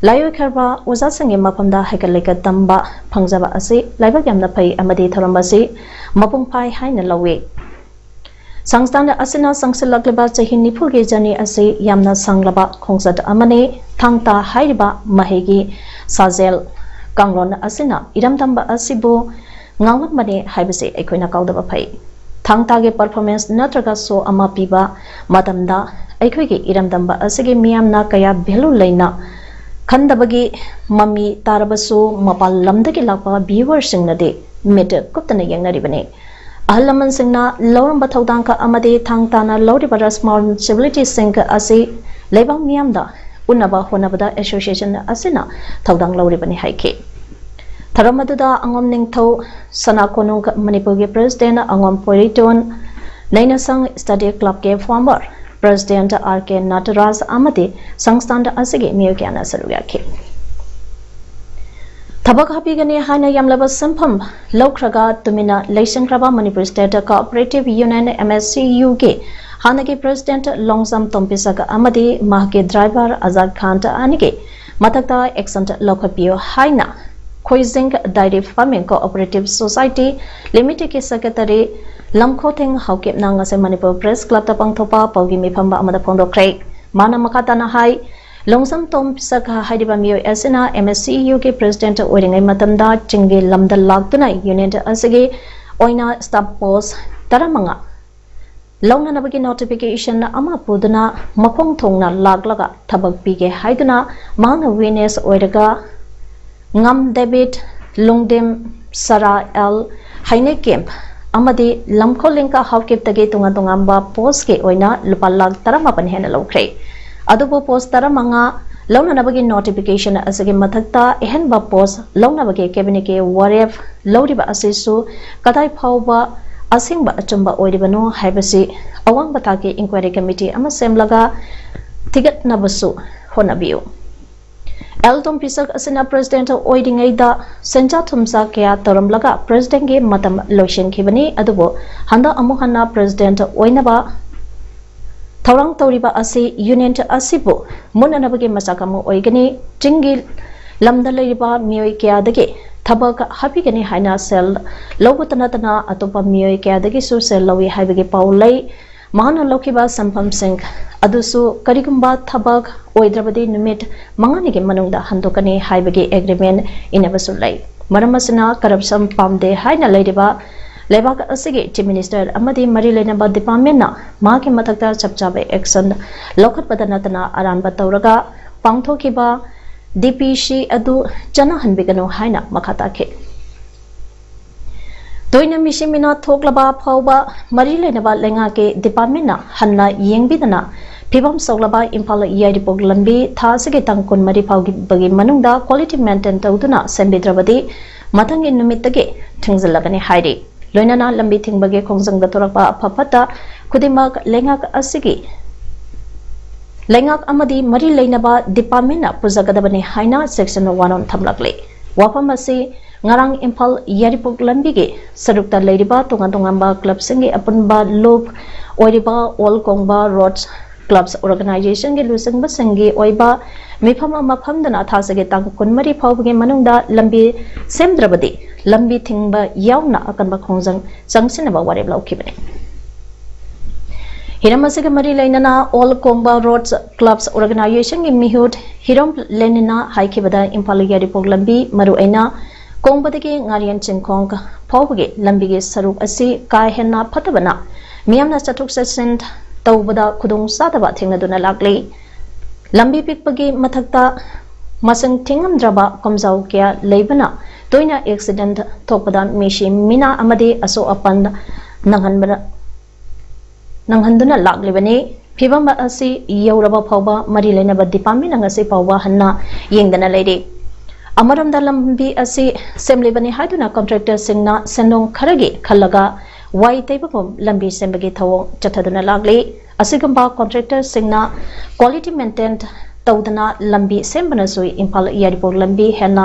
ꯂꯥꯏꯑꯣꯏꯈ꯭ꯔꯕ ꯑꯣꯖꯥꯁꯤꯡꯒꯤ ꯃꯐꯝꯗ ꯍꯩꯀꯠ ꯂꯩꯀꯠ ꯇꯝꯕ ꯐꯪꯖꯕ ꯑꯁꯤ ꯂꯥꯏꯕꯛ ꯌꯥꯝꯅ ꯐꯩ ꯑꯃꯗꯤ ꯊꯧꯔꯝ ꯑꯁꯤ ꯃꯄꯨꯡ ꯐꯥꯏ ꯍꯥꯏꯅ ꯂꯧꯏ꯫ ꯁꯪꯁꯊꯥꯟ ꯑꯁꯤꯅ ꯆꯪꯁꯤꯜꯂꯛꯂꯤꯕ ꯆꯍꯤ ꯅꯤꯐꯨꯒꯤ ꯖꯔꯅꯤ ꯑꯁꯤ ꯌꯥꯝꯅ ꯁꯥꯡꯂꯕ ꯈꯣꯡꯆꯠ ꯑꯃꯅꯤ꯫ ꯊꯥꯡ ꯇꯥ ꯍꯥꯏꯔꯤꯕ ꯃꯍꯩꯒꯤ ꯁꯥꯖꯦꯜ ꯀꯥꯡꯂꯣꯟ ꯑꯁꯤꯅ ꯏꯔꯝꯗꯝꯕ ꯑꯁꯤꯕꯨ ꯉꯥꯡꯂꯝꯕꯅꯤ ꯍꯥꯏꯕꯁꯤ ꯑꯩꯈꯣꯏꯅ ꯀꯥꯎꯗꯕ ꯐꯩ꯫ ꯊꯥꯡ ꯇꯥꯒꯤ ꯄꯔꯐꯣꯔꯃꯦꯟꯁ ꯅꯠꯇ꯭ꯔꯒ ꯁꯣ ꯑꯃ ꯄꯤꯕ ꯃꯇꯝꯗ ꯑꯩꯈꯣꯏꯒꯤ ꯏꯔꯝꯗꯝꯕ ꯑꯁꯤꯒꯤ ꯃꯤꯌꯥꯝꯅ ꯀꯌꯥ ꯚꯦꯂꯨ ꯂꯩꯅ ꯈꯟꯗꯕꯒꯤ ꯃꯃꯤ ꯇꯥꯔꯕꯁꯨ, ꯃꯄꯥꯟ ꯂꯝꯗꯒꯤ ꯂꯥꯛꯄ ꯚ꯭ꯌꯨꯋꯔꯁꯤꯡꯅꯗꯤ ꯃꯤꯠ ꯀꯨꯞꯇꯅ ꯌꯦꯡꯅꯔꯤꯕꯅꯤ꯫ ꯑꯍꯜ ꯂꯃꯟꯁꯤꯡꯅ ꯂꯧꯔꯝꯕ ꯊꯧꯗꯥꯡ ꯑꯃꯗꯤ ꯊꯥꯡ ꯇꯥꯅ ꯂꯧꯔꯤꯕ ꯔꯦꯁꯄꯣꯟꯁꯤꯕꯤꯂꯤꯇꯤꯁꯤꯡ ꯑꯁꯤ ꯂꯩꯕꯥꯛ ꯃꯤꯌꯥꯝꯗ ꯎꯠꯅꯕ ꯍꯣꯠꯅꯕꯗ ꯑꯦꯁꯣꯁꯤꯌꯦꯁꯟ ꯑꯁꯤꯅ ꯊꯧꯗꯥꯡ ꯂꯧꯔꯤꯕꯅꯤ ꯍꯥꯏꯈꯤ꯫ ꯊꯧꯔꯝ ꯑꯗꯨꯗ ꯑꯉꯣꯝ ꯅꯤꯡꯊꯧ ꯁꯅꯥ ꯀꯣꯅꯨꯡ ꯃꯅꯤꯄꯨꯔꯒꯤ ꯄ꯭ꯔꯦꯁꯤꯗꯦꯟ ꯑꯉꯣꯝ ꯄꯣꯏꯔꯩꯇꯣꯟ, ꯅꯩꯅꯁꯪ ꯁ꯭ꯇꯗꯤ ꯀ꯭ꯂꯕꯀꯤ ꯐꯣꯔꯃꯔ ꯄ꯭ꯔꯦꯁꯤꯗꯦꯟ ꯑꯥꯔ ꯀꯦ ꯅꯇꯔꯥꯖ ꯑꯃꯗꯤ ꯁꯪꯁꯊꯥꯟ ꯑꯁꯤꯒꯤ ꯃꯤꯑꯣꯏ ꯀꯌꯥꯅ ꯁꯔꯨꯛ ꯌꯥꯈꯤ꯫ ꯊꯕꯛ ꯍꯥꯞꯄꯤꯒꯅꯤ ꯍꯥꯏꯅ ꯌꯥꯝꯂꯕ ꯁꯦꯟꯐꯝ ꯂꯧꯈ꯭ꯔꯒ ꯇꯨꯃꯤꯟꯅ ꯂꯩꯁꯤꯟꯈ꯭ꯔꯕ Manipur state cooperative union, M S C ꯌꯨꯒꯤ ꯍꯥꯟꯅꯒꯤ ꯄ꯭ꯔꯦꯁꯤꯗꯦꯟ ꯂꯣꯡꯖꯝ ꯇꯣꯝꯄꯤꯁꯛ ꯑꯃꯗꯤ ꯃꯍꯥꯛꯀꯤ ꯗ꯭ꯔꯥꯏꯚꯔ ꯑꯖꯥꯗ ꯈꯥꯟ ꯑꯅꯤꯒꯤ ꯃꯊꯛꯇ ꯑꯦꯛꯁꯟ ꯂꯧꯈꯠꯄꯤꯌꯨ ꯍꯥꯏꯅ Khoijing dairy farming cooperative society ꯂꯤꯃꯤꯇꯦꯗꯀꯤ ꯁꯦꯀ꯭ꯔꯦꯇꯔꯤ ꯂꯝꯈꯣꯊꯦꯡ ꯍꯥꯎꯀꯤꯞꯅ ꯉꯁꯤ ꯃꯅꯤꯄꯨꯔ ꯄ꯭ꯔꯦꯁ ꯀ꯭ꯂꯕꯇ ꯄꯥꯡꯊꯣꯛꯄ ꯄꯥꯎꯒꯤ ꯃꯤꯐꯝ ꯑꯃꯗ ꯐꯣꯡꯗꯣꯛꯈ꯭ꯔꯦ꯫ ꯃꯥꯅ ꯃꯈꯥ ꯇꯥꯅ ꯍꯥꯏ, ꯂꯣꯡꯖꯝ ꯇꯣꯝꯄꯤꯁꯛ ꯍꯥꯏꯔꯤꯕ ꯃꯤꯑꯣꯏ ꯑꯁꯤꯅ ꯑꯦꯝ ꯑꯦꯁ ꯁꯤ ꯌꯨꯒꯤ ꯄ꯭ꯔꯦꯁꯤꯗꯦꯟꯠ ꯑꯣꯏꯔꯤꯉꯩ ꯃꯇꯝꯗ ꯆꯤꯡꯒꯤ ꯂꯝꯗ ꯂꯥꯛꯇꯨꯅ ꯌꯨꯅꯤꯌꯟ ꯑꯁꯤꯒꯤ ꯑꯣꯏꯅ ꯁ꯭ꯇꯥꯐ ꯄꯣꯁ ꯇꯔꯥꯃꯉꯥ ꯂꯧꯅꯅꯕꯒꯤ ꯅꯣꯇꯤꯐꯤꯀꯦꯁꯟ ꯑꯃ ꯄꯨꯗꯨꯅ ꯃꯈꯣꯡ ꯊꯣꯡꯅ ꯂꯥꯛꯂꯒ ꯊꯕꯛ ꯄꯤꯒꯦ ꯍꯥꯏꯗꯨꯅ ꯃꯍꯥꯛꯅ ꯋꯤꯠꯅꯦꯁ ꯑꯣꯏꯔꯒ ꯉꯝ ꯗꯦꯕꯤꯠ, ꯂꯨꯡꯗꯤꯝ ꯁꯔꯥ ꯑꯦꯜ, ꯍꯩꯅꯦ ꯀꯦꯝꯞ ꯑꯃꯗꯤ ꯂꯝꯈꯣꯂꯤꯡꯀ ꯍꯥꯎꯀꯤꯞꯇꯒꯤ ꯇꯣꯉꯥꯟ ꯇꯣꯉꯥꯟꯕ ꯄꯣꯁꯀꯤ ꯑꯣꯏꯅ ꯂꯨꯄꯥ ꯂꯥꯈ ꯇꯔꯥꯃꯥꯄꯟ ꯍꯦꯟꯅ ꯂꯧꯈ꯭ꯔꯦ꯫ ꯑꯗꯨꯕꯨ ꯄꯣꯁ ꯇꯔꯥꯃꯉꯥ ꯂꯧꯅꯅꯕꯒꯤ ꯅꯣꯇꯤꯐꯤꯀꯦꯁꯟ ꯑꯁꯤꯒꯤ ꯃꯊꯛꯇ ꯑꯍꯦꯟꯕ ꯄꯣꯁ ꯂꯧꯅꯕꯒꯤ ꯀꯦꯕꯤꯅꯦꯠꯀꯤ ꯋꯥꯔꯦꯞ ꯂꯧꯔꯤꯕ ꯑꯁꯤꯁꯨ ꯀꯗꯥꯏ ꯐꯥꯎꯕ ꯑꯁꯦꯡꯕ ꯑꯆꯨꯝꯕ ꯑꯣꯏꯔꯤꯕꯅꯣ ꯍꯥꯏꯕꯁꯤ ꯑꯋꯥꯡꯕ ꯊꯥꯛꯀꯤ ꯏꯟꯀ꯭ꯋꯥꯏꯔꯤ ꯀꯃꯤꯇꯤ ꯑꯃ ꯁꯦꯝꯂꯒ ꯊꯤꯒꯠꯅꯕꯁꯨ ꯍꯣꯠꯅꯕꯤꯌꯨ꯫ ꯑꯦꯜ ꯇꯣꯝ ꯄꯤꯁꯛ ꯑꯁꯤꯅ ꯄ꯭ꯔꯦꯁꯤꯗꯦꯟꯠ ꯑꯣꯏꯔꯤꯉꯩꯗ ꯁꯦꯟꯖꯥ ꯊꯨꯝꯖꯥ ꯀꯌꯥ ꯇꯧꯔꯝꯂꯒ ꯄ꯭ꯔꯦꯁꯤꯗꯦꯟꯠꯀꯤ ꯃꯇꯝ ꯂꯣꯏꯁꯤꯟꯈꯤꯕꯅꯤ꯫ ꯑꯗꯨꯕꯨ ꯍꯟꯗꯛ ꯑꯃꯨꯛ ꯍꯟꯅ ꯄ꯭ꯔꯦꯁꯤꯗꯦꯟꯠ ꯑꯣꯏꯅꯕ ꯊꯧꯔꯥꯡ ꯇꯧꯔꯤꯕ ꯑꯁꯤ ꯌꯨꯅꯤꯌꯟ ꯑꯁꯤꯕꯨ ꯃꯨꯠꯅꯅꯕꯒꯤ ꯃꯆꯥꯛ ꯑꯃ ꯑꯣꯏꯒꯅꯤ꯫ ꯆꯤꯡꯒꯤ ꯂꯝꯗ ꯂꯩꯔꯤꯕ ꯃꯤꯑꯣꯏ ꯀꯌꯥꯗꯒꯤ ꯊꯕꯛ ꯍꯥꯞꯄꯤꯒꯅꯤ ꯍꯥꯏꯅ ꯁꯦꯜ ꯂꯧꯕꯇ ꯅꯠꯇꯅ ꯑꯇꯣꯞꯄ ꯃꯤꯑꯣꯏ ꯀꯌꯥꯗꯒꯤꯁꯨ ꯁꯦꯜ ꯂꯧꯏ ꯍꯥꯏꯕꯒꯤ ꯄꯥꯎ ꯂꯩ꯫ ꯃꯍꯥꯛꯅ ꯂꯧꯈꯤꯕ ꯁꯦꯟꯐꯝꯁꯤꯡ ꯑꯗꯨꯁꯨ ꯀꯔꯤꯒꯨꯝꯕ ꯊꯕꯛ ꯑꯣꯏꯗ꯭ꯔꯕꯗꯤ ꯅꯨꯃꯤꯠ ꯃꯉꯥꯅꯤꯒꯤ ꯃꯅꯨꯡꯗ ꯍꯟꯗꯣꯛꯀꯅꯤ ꯍꯥꯏꯕꯒꯤ ꯑꯦꯒ꯭ꯔꯤꯃꯦꯟ ꯏꯅꯕꯁꯨ ꯂꯩ꯫ ꯃꯔꯝ ꯑꯁꯤꯅ ꯀꯔꯞꯁꯟ ꯄꯥꯝꯗꯦ ꯍꯥꯏꯅ ꯂꯩꯔꯤꯕ ꯂꯩꯕꯥꯛ ꯑꯁꯤꯒꯤ ꯆꯤꯐ ꯃꯤꯅꯤꯁꯇꯔ ꯑꯃꯗꯤ ꯃꯔꯤ ꯂꯩꯅꯕ ꯗꯤꯄꯥꯔꯠꯃꯦꯟꯅ ꯃꯍꯥꯛꯀꯤ ꯃꯊꯛꯇ ꯆꯞ ꯆꯥꯕ ꯑꯦꯛꯁꯟ ꯂꯧꯈꯠꯄꯗ ꯅꯠꯇꯅ ꯑꯔꯥꯟꯕ ꯇꯧꯔꯒ ꯄꯥꯡꯊꯣꯛꯈꯤꯕ ꯗꯤ ꯄꯤ ꯁꯤ ꯑꯗꯨ ꯆꯠꯅꯍꯟꯕꯤꯒꯅꯨ ꯍꯥꯏꯅ ꯃꯈꯥ ꯇꯥꯈꯤ꯫ ꯇꯣꯏꯅ ꯃꯤꯁꯤ ꯃꯤꯅꯥ ꯊꯣꯛꯂꯕ ꯐꯥꯎꯕ ꯃꯔꯤ ꯂꯩꯅꯕ ꯂꯩꯉꯥꯛꯀꯤ ꯗꯤꯄꯥꯔꯠꯃꯦꯟꯅ ꯍꯟꯅ ꯌꯦꯡꯕꯤꯗꯅ ꯐꯤꯕꯝ ꯁꯣꯛꯂꯕ ꯏꯝꯐꯥꯜ ꯌꯥꯏꯔꯤꯄꯣꯛ ꯂꯝꯕꯤ ꯊꯥ ꯑꯁꯤꯒꯤ ꯇꯥꯡ ꯀꯨꯟꯃꯔꯤ ꯐꯥꯎꯕꯒꯤ ꯃꯅꯨꯡꯗ ꯀ꯭ꯋꯥꯂꯤꯇꯤ ꯃꯦꯟꯇꯦꯟ ꯇꯧꯗꯨꯅ ꯁꯦꯝꯕꯤꯗ꯭ꯔꯕꯗꯤ ꯃꯊꯪꯒꯤ ꯅꯨꯃꯤꯠꯇꯒꯤ ꯊꯤꯡꯖꯤꯜꯂꯒꯅꯤ ꯍꯥꯏꯔꯤ꯫ ꯂꯣꯏꯅꯅ ꯂꯝꯕꯤ ꯊꯤꯡꯕꯒꯤ ꯈꯣꯡꯖꯪꯗ ꯊꯣꯔꯛꯄ ꯑꯐ ꯐꯠꯇ ꯈꯨꯗꯤꯡꯃꯛ ꯂꯩꯉꯥꯛ ꯑꯁꯤꯒꯤ ꯂꯩꯉꯥꯛ ꯑꯃꯗꯤ ꯃꯔꯤ ꯂꯩꯅꯕ ꯗꯤꯄꯥꯔꯠꯃꯦꯟꯅ ꯄꯨꯖꯒꯗꯕꯅꯤ ꯍꯥꯏꯅ ꯁꯦꯛꯁꯟ ꯋꯥꯔꯣꯜ ꯊꯝꯂꯛꯂꯤ꯫ ꯋꯥꯐꯝ ꯑꯁꯤ ꯉꯔꯥꯡ ꯏꯝꯐꯥꯜ ꯌꯥꯏꯔꯤꯄꯣꯛ ꯂꯝꯕꯤꯒꯤ ꯁꯔꯨꯛꯇ ꯂꯩꯔꯤꯕ ꯇꯣꯉꯥꯟ ꯇꯣꯉꯥꯟꯕ ꯀ꯭ꯂꯕꯁꯤꯡꯒꯤ ꯑꯄꯨꯟꯕ ꯂꯨꯞ ꯑꯣꯏꯔꯤꯕ ꯑꯣꯜ ꯀꯣꯡꯕ ꯔꯣꯗ ꯀ꯭ꯂꯕꯁ ꯑꯣꯔꯒꯅꯥꯏꯖꯦꯁꯟꯒꯤ ꯂꯨꯆꯤꯡꯕꯁꯤꯡꯒꯤ ꯑꯣꯏꯕ ꯃꯤꯐꯝ ꯑꯃ ꯐꯝꯗꯨꯅ ꯊꯥꯁꯤꯒꯤ ꯇꯥꯡ ꯀꯨꯟꯃꯔꯤ ꯐꯥꯎꯕꯒꯤ ꯃꯅꯨꯡꯗ ꯂꯝꯕꯤ ꯁꯦꯝꯗ꯭ꯔꯕꯗꯤ ꯂꯝꯕꯤ ꯊꯤꯡꯕ ꯌꯥꯎꯅ ꯑꯀꯟꯕ ꯈꯣꯡꯖꯪ ꯆꯪꯁꯤꯟꯅꯕ ꯋꯥꯔꯦꯞ ꯂꯧꯈꯤꯕꯅꯤ꯫ ꯍꯤꯔꯝ ꯑꯁꯤꯒ ꯃꯔꯤ ꯂꯩꯅꯅ ꯑꯣꯜ ꯀꯣꯡꯕ ꯔꯣꯗ ꯀ꯭ꯂꯕꯁ ꯑꯣꯔꯒꯅꯥꯏꯖꯦꯁꯟꯒꯤ ꯃꯤꯍꯨꯠ ꯍꯤꯔꯣꯝ ꯂꯦꯅꯤꯅ ꯍꯥꯏꯈꯤꯕꯗ ꯏꯝꯐꯥꯜ ꯌꯥꯏꯔꯤꯄꯣꯛ ꯂꯝꯕꯤ ꯃꯔꯨꯑꯣꯏꯅ ꯀꯣꯡꯕꯗꯒꯤ ꯉꯥꯔꯤꯌꯥꯟ ꯆꯤꯡꯈꯣꯡ ꯐꯥꯎꯕꯒꯤ ꯂꯝꯕꯤꯒꯤ ꯁꯔꯨꯛ ꯑꯁꯤ ꯀꯥ ꯍꯦꯟꯅ ꯐꯠꯇꯕꯅ ꯃꯤꯌꯥꯝꯅ ꯆꯠꯊꯣꯛ ꯆꯠꯁꯤꯟ ꯇꯧꯕꯗ ꯈꯨꯗꯣꯡ ꯆꯥꯗꯕ ꯊꯦꯡꯅꯗꯨꯅ ꯂꯥꯛꯂꯤ꯫ ꯂꯝꯕꯤ ꯄꯤꯛꯄꯒꯤ ꯃꯊꯛꯇ ꯃꯁꯤꯡ ꯊꯤꯉꯝꯗ꯭ꯔꯕ ꯀꯣꯝꯖꯥꯎ ꯀꯌꯥ ꯂꯩꯕꯅ ꯇꯣꯏꯅ ꯑꯦꯛꯁꯤꯗꯦꯟ ꯊꯣꯛꯄꯗ ꯃꯤꯁꯤ ꯃꯤꯅꯥ ꯑꯃꯗꯤ ꯑꯁꯣꯛ ꯑꯄꯟ ꯅꯪꯍꯟꯕꯅ ꯅꯪꯍꯟꯗꯨꯅ ꯂꯥꯛꯂꯤꯕꯅꯤ꯫ ꯐꯤꯕꯝ ꯑꯁꯤ ꯌꯧꯔꯕ ꯐꯥꯎꯕ ꯃꯔꯤ ꯂꯩꯅꯕ ꯗꯤꯄꯥꯔꯠꯃꯦꯟꯅ ꯉꯁꯤ ꯐꯥꯎꯕ ꯍꯟꯅ ꯌꯦꯡꯗꯅ ꯂꯩꯔꯤ꯫ ꯑꯃꯔꯣꯝꯗ ꯂꯝꯕꯤ ꯑꯁꯤ ꯁꯦꯝꯂꯤꯕꯅꯤ ꯍꯥꯏꯗꯨꯅ ꯀꯣꯟꯇ꯭ꯔꯦꯛꯇꯔꯁꯤꯡꯅ ꯁꯦꯟꯗꯣꯡ ꯈꯔꯒꯤ ꯈꯜꯂꯒ ꯋꯥꯏ ꯇꯩꯕꯒꯨꯝ ꯂꯝꯕꯤ ꯁꯦꯝꯕꯒꯤ ꯊꯧꯑꯣꯡ ꯆꯠꯊꯗꯨꯅ ꯂꯥꯛꯂꯤ꯫ ꯑꯁꯤꯒꯨꯝꯕ ꯀꯣꯟꯇ꯭ꯔꯦꯛꯇꯔꯁꯤꯡꯅ ꯀ꯭ꯋꯥꯂꯤꯇꯤ ꯃꯦꯟꯇꯦꯟ ꯇꯧꯗꯅ ꯂꯝꯕꯤ ꯁꯦꯝꯕꯅꯁꯨ ꯏꯝꯐꯥꯜ ꯌꯥꯏꯔꯤꯄꯣꯛ ꯂꯝꯕꯤ ꯍꯦꯟꯅ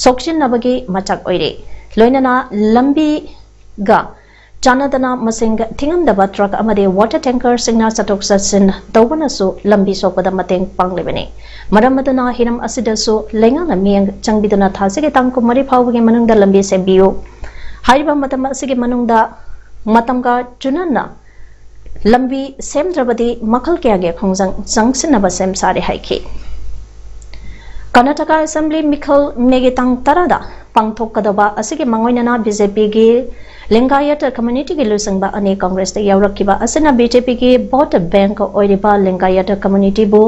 ꯁꯣꯛꯆꯤꯟꯅꯕꯒꯤ ꯃꯆꯥꯛ ꯑꯣꯏꯔꯦ꯫ ꯂꯣꯏꯅꯅ ꯂꯝꯕꯤꯒ ꯆꯥꯟꯅꯗꯅ ꯃꯁꯤꯡ ꯊꯤꯉꯝꯗꯕ ꯇ꯭ꯔꯛ ꯑꯃꯗꯤ ꯋꯥꯇꯔ ꯇꯦꯡꯀꯔꯁꯤꯡꯅ ꯆꯠꯊꯣꯛ ꯆꯠꯁꯤꯟ ꯇꯧꯕꯅꯁꯨ ꯂꯝꯕꯤ ꯁꯣꯛꯄꯗ ꯃꯇꯦꯡ ꯄꯥꯡꯂꯤꯕꯅꯤ꯫ ꯃꯔꯝ ꯑꯗꯨꯅ ꯍꯤꯔꯝ ꯑꯁꯤꯗꯁꯨ ꯂꯩꯉꯥꯛꯅ ꯃꯤꯠꯌꯦꯡ ꯆꯪꯕꯤꯗꯨꯅ ꯊꯥꯁꯤꯒꯤ ꯇꯥꯡ ꯀꯨꯟꯃꯔꯤ ꯐꯥꯎꯕꯒꯤ ꯃꯅꯨꯡꯗ ꯂꯝꯕꯤ ꯁꯦꯝꯕꯤꯌꯨ꯫ ꯍꯥꯏꯔꯤꯕ ꯃꯇꯝ ꯑꯁꯤꯒꯤ ꯃꯅꯨꯡꯗ ꯃꯇꯝꯒ ꯆꯨꯅꯅ ꯂꯝꯕꯤ ꯁꯦꯝꯗ꯭ꯔꯕꯗꯤ ꯃꯈꯜ ꯀꯌꯥꯒꯤ ꯈꯣꯡꯖꯪ ꯆꯪꯁꯤꯟꯅꯕ ꯁꯦꯝ ꯁꯥꯔꯦ ꯍꯥꯏꯈꯤ꯫ ꯀꯔꯅꯥꯇꯀꯥ ꯑꯦꯁꯦꯝꯕ꯭ꯂꯤ ꯃꯤꯈꯜ ꯃꯦꯒꯤ ꯇꯥꯡ ꯇꯔꯥꯗ ꯄꯥꯡꯊꯣꯛꯀꯗꯕ ꯑꯁꯤꯒꯤ ꯃꯥꯡꯑꯣꯏꯅꯅ ꯕꯤ ꯖꯦ ꯄꯤꯒꯤ ꯂꯤꯡꯒꯥꯌꯠ ꯀꯝꯃ꯭ꯌꯨꯅꯤꯇꯤꯒꯤ ꯂꯨꯆꯤꯡꯕ ꯑꯅꯤ ꯀꯪꯒ꯭ꯔꯦꯁꯇ ꯌꯥꯎꯔꯛꯈꯤꯕ ꯑꯁꯤꯅ ꯕꯤ ꯖꯦ ꯄꯤꯒꯤ ꯚꯣꯠ ꯕꯦꯡꯛ ꯑꯣꯏꯔꯤꯕ ꯂꯤꯡꯒꯥꯌꯠ ꯀꯝꯃ꯭ꯌꯨꯅꯤꯇꯤꯕꯨ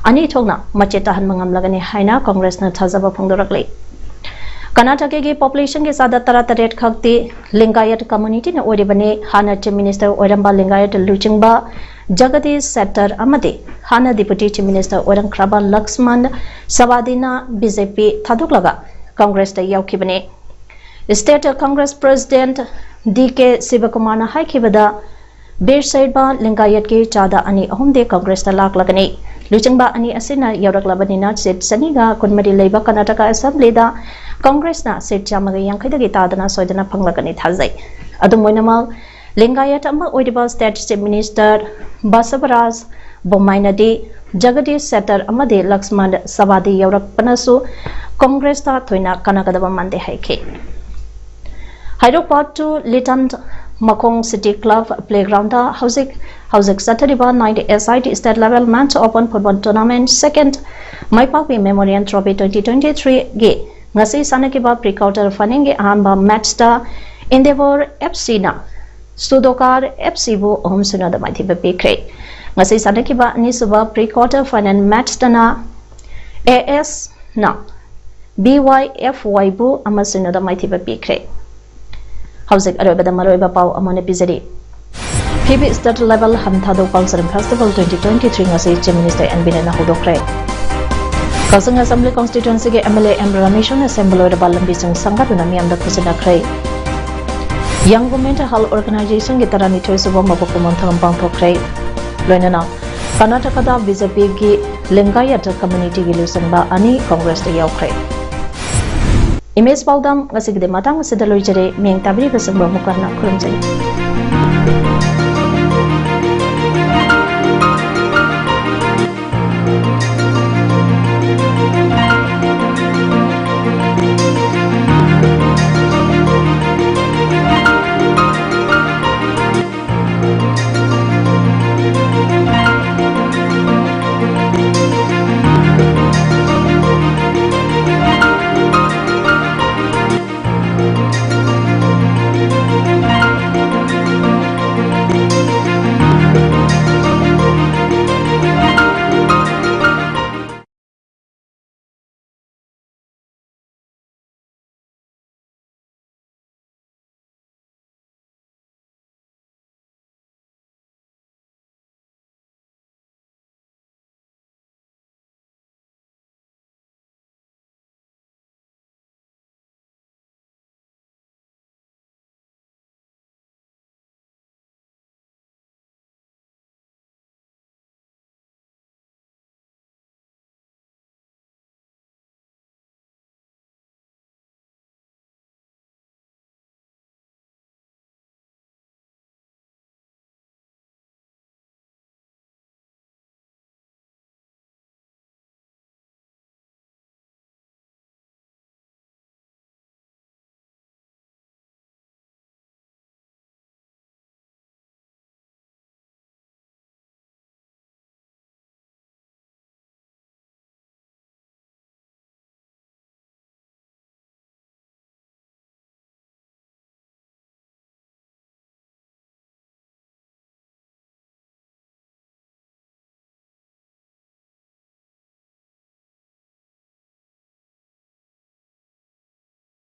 ꯑꯅꯤ ꯊꯣꯛꯅ ꯃꯆꯦꯠ ꯇꯥꯍꯟꯕ ꯉꯝꯂꯒꯅꯤ ꯍꯥꯏꯅ ꯀꯪꯒ꯭ꯔꯦꯁꯅ ꯊꯥꯖꯕ ꯐꯣꯡꯗꯣꯔꯛꯂꯤ꯫ ꯀꯔꯅꯥꯇꯀꯥꯒꯤ ꯄꯣꯄꯨꯂꯦꯁꯟꯒꯤ ꯆꯥꯗ ꯇꯔꯥꯇꯔꯦꯠ ꯈꯛꯇꯤ ꯂꯤꯡꯒꯥꯌꯠ ꯀꯝꯃ꯭ꯌꯨꯅꯤꯇꯤꯅ ꯑꯣꯏꯔꯤꯕꯅꯤ꯫ ꯍꯥꯟꯅ ꯆꯤꯐ ꯃꯤꯅꯤꯁꯇꯔ ꯑꯣꯏꯔꯝꯕ ꯂꯤꯡꯒꯥꯌꯠ ꯂꯨꯆꯤꯡꯕ ꯖꯒꯗꯤꯁ ꯁꯦꯠꯇꯔ ꯑꯃꯗꯤ ꯍꯥꯟꯅ ꯗꯤꯄꯨꯇꯤ ꯆꯤꯐ ꯃꯤꯅꯤꯁꯇꯔ ꯑꯣꯏꯔꯝꯈ꯭ꯔꯕ ꯂꯛꯁꯃꯟ ꯁꯋꯥꯗꯤꯅ ꯕꯤ ꯖꯦ ꯄꯤ ꯊꯥꯗꯣꯛꯂꯒ ꯀꯪꯒ꯭ꯔꯦꯁꯇ ꯌꯥꯎꯈꯤꯕꯅꯤ꯫ State congress president D K ꯁꯤꯕꯀꯨꯃꯥꯔꯅ ꯍꯥꯏꯈꯤꯕꯗ ꯕꯤꯔ ꯁꯩꯕ ꯂꯤꯡꯒꯥꯌꯠꯀꯤ ꯆꯥꯗ ꯑꯅꯤ ꯑꯍꯨꯝꯗꯤ ꯀꯪꯒ꯭ꯔꯦꯁꯇ ꯂꯥꯛꯂꯒꯅꯤ꯫ ꯂꯨꯆꯤꯡꯕ ꯑꯅꯤ ꯑꯁꯤꯅ ꯌꯧꯔꯛꯂꯕꯅꯤꯅ ꯁꯤꯠ ꯆꯅꯤꯒ ꯀꯨꯟꯃꯔꯤ ꯂꯩꯕ ꯀꯔꯅꯥꯇꯀꯥ ꯑꯦꯁꯦꯝꯕ꯭ꯂꯤꯗ ꯀꯪꯒ꯭ꯔꯦꯁꯅ ꯁꯤꯠ ꯆꯥꯝꯃꯒ ꯌꯥꯡꯈꯩꯗꯒꯤ ꯇꯥꯗꯅ ꯁꯣꯏꯗꯅ ꯐꯪꯂꯒꯅꯤ ꯊꯥꯖꯩ꯫ ꯑꯗꯨꯝ ꯑꯣꯏꯅꯃꯛ, ꯂꯤꯡꯒꯥꯌꯠ ꯑꯃ ꯑꯣꯏꯔꯤꯕ state chief minister ꯕꯁꯕꯔꯥꯖ ꯕꯣꯝꯃꯥꯏꯅꯗꯤ Jagdish Shettar ꯑꯃꯗꯤ ꯂꯛꯁꯃꯟ ꯁꯋꯥꯗꯤ ꯌꯧꯔꯛꯄꯅꯁꯨ ꯀꯪꯒ꯭ꯔꯦꯁꯇ ꯊꯣꯏꯅ ꯀꯥꯟꯅꯒꯗꯕ ꯃꯥꯟꯗꯦ ꯍꯥꯏꯈꯤ꯫ ꯍꯩꯔꯣꯛ ꯄꯥꯠ ꯇꯨ ꯂꯤꯇꯟ ꯃꯈꯣꯡ ꯁꯤꯇꯤ ꯀ꯭ꯂꯕ ꯄ꯭ꯂꯦꯒ꯭ꯔꯥꯎꯟꯗ ꯍꯧꯖꯤꯛ ꯍꯧꯖꯤꯛ ꯆꯠꯊꯔꯤꯕ ninth S I T State Level Men's Open Football Tournament second Maipakpi memorial trophy twenty twenty-three ꯒꯤ ꯉꯁꯤ ꯁꯥꯟꯅꯈꯤꯕ pre quarter finalꯒꯤ ꯑꯍꯥꯟꯕ matchꯇ Endeavour FCꯅ Sudokar FCꯕꯨ ꯑꯍꯨꯝ ꯁꯤꯅꯣꯗ ꯃꯥꯏꯊꯤꯕ ꯄꯤꯈ꯭ꯔꯦ꯫ ꯉꯁꯤ ꯁꯥꯟꯅꯈꯤꯕ ꯑꯅꯤꯁꯨꯕ pre quarter final matchꯇꯅ ASꯅ BYFYꯕꯨ ꯑꯃ ꯁꯤꯅꯣꯗ ꯃꯥꯏꯊꯤꯕ ꯄꯤꯈ꯭ꯔꯦ꯫ ꯍꯧꯖꯤꯛ ꯑꯔꯣꯏꯕꯗ ꯃꯔꯨꯑꯣꯏꯕ ꯄꯥꯎ ꯑꯃꯨꯛ ꯍꯟꯅ ꯄꯤꯖꯔꯤ꯫ PB State Level Hamthadou Cultural Festival twenty twenty-three ꯉꯁꯤ Chief Minister N Birenꯅ ꯍꯧꯗꯣꯛꯈ꯭ꯔꯦ꯫ ꯀꯛꯆꯤꯡ Assembly Constituencyꯒꯤ MLA M Rameshwarꯅ ꯁꯦꯝꯕ ꯂꯣꯏꯔꯕ ꯂꯝꯕꯤꯁꯤꯡ ꯁꯪꯒꯥꯗꯨꯅ ꯃꯤꯌꯥꯝꯗ ꯈꯨꯠꯁꯤꯟꯅꯈ꯭ꯔꯦ꯫ Young Women Health Organizationꯒꯤ ꯇꯔꯥꯅꯤꯊꯣꯏ ꯁꯨꯕ ꯃꯀꯣꯛ ꯀꯨꯝꯑꯣꯟ ꯊꯧꯔꯝ ꯄꯥꯡꯊꯣꯛꯈ꯭ꯔꯦ꯫ ꯂꯣꯏꯅꯅ ꯀꯔꯅꯥꯇꯀꯥꯗ BJPꯒꯤ Lingayat communityꯒꯤ ꯂꯨꯆꯤꯡꯕ ꯑꯅꯤ Congressꯇ ꯌꯥꯎꯈ꯭ꯔꯦ꯫ Image ꯄꯥꯎꯗꯝ ꯉꯁꯤꯒꯤꯗꯤ ꯃꯇꯥꯡ ꯑꯁꯤꯗ ꯂꯣꯏꯖꯔꯦ꯫ ꯃꯤꯌꯦꯡ ꯇꯥꯕꯤꯔꯤꯕꯁꯤꯡꯕꯨ ꯑꯃꯨꯛ ꯍꯟꯅ ꯈꯨꯔꯨꯝꯖꯔꯤ꯫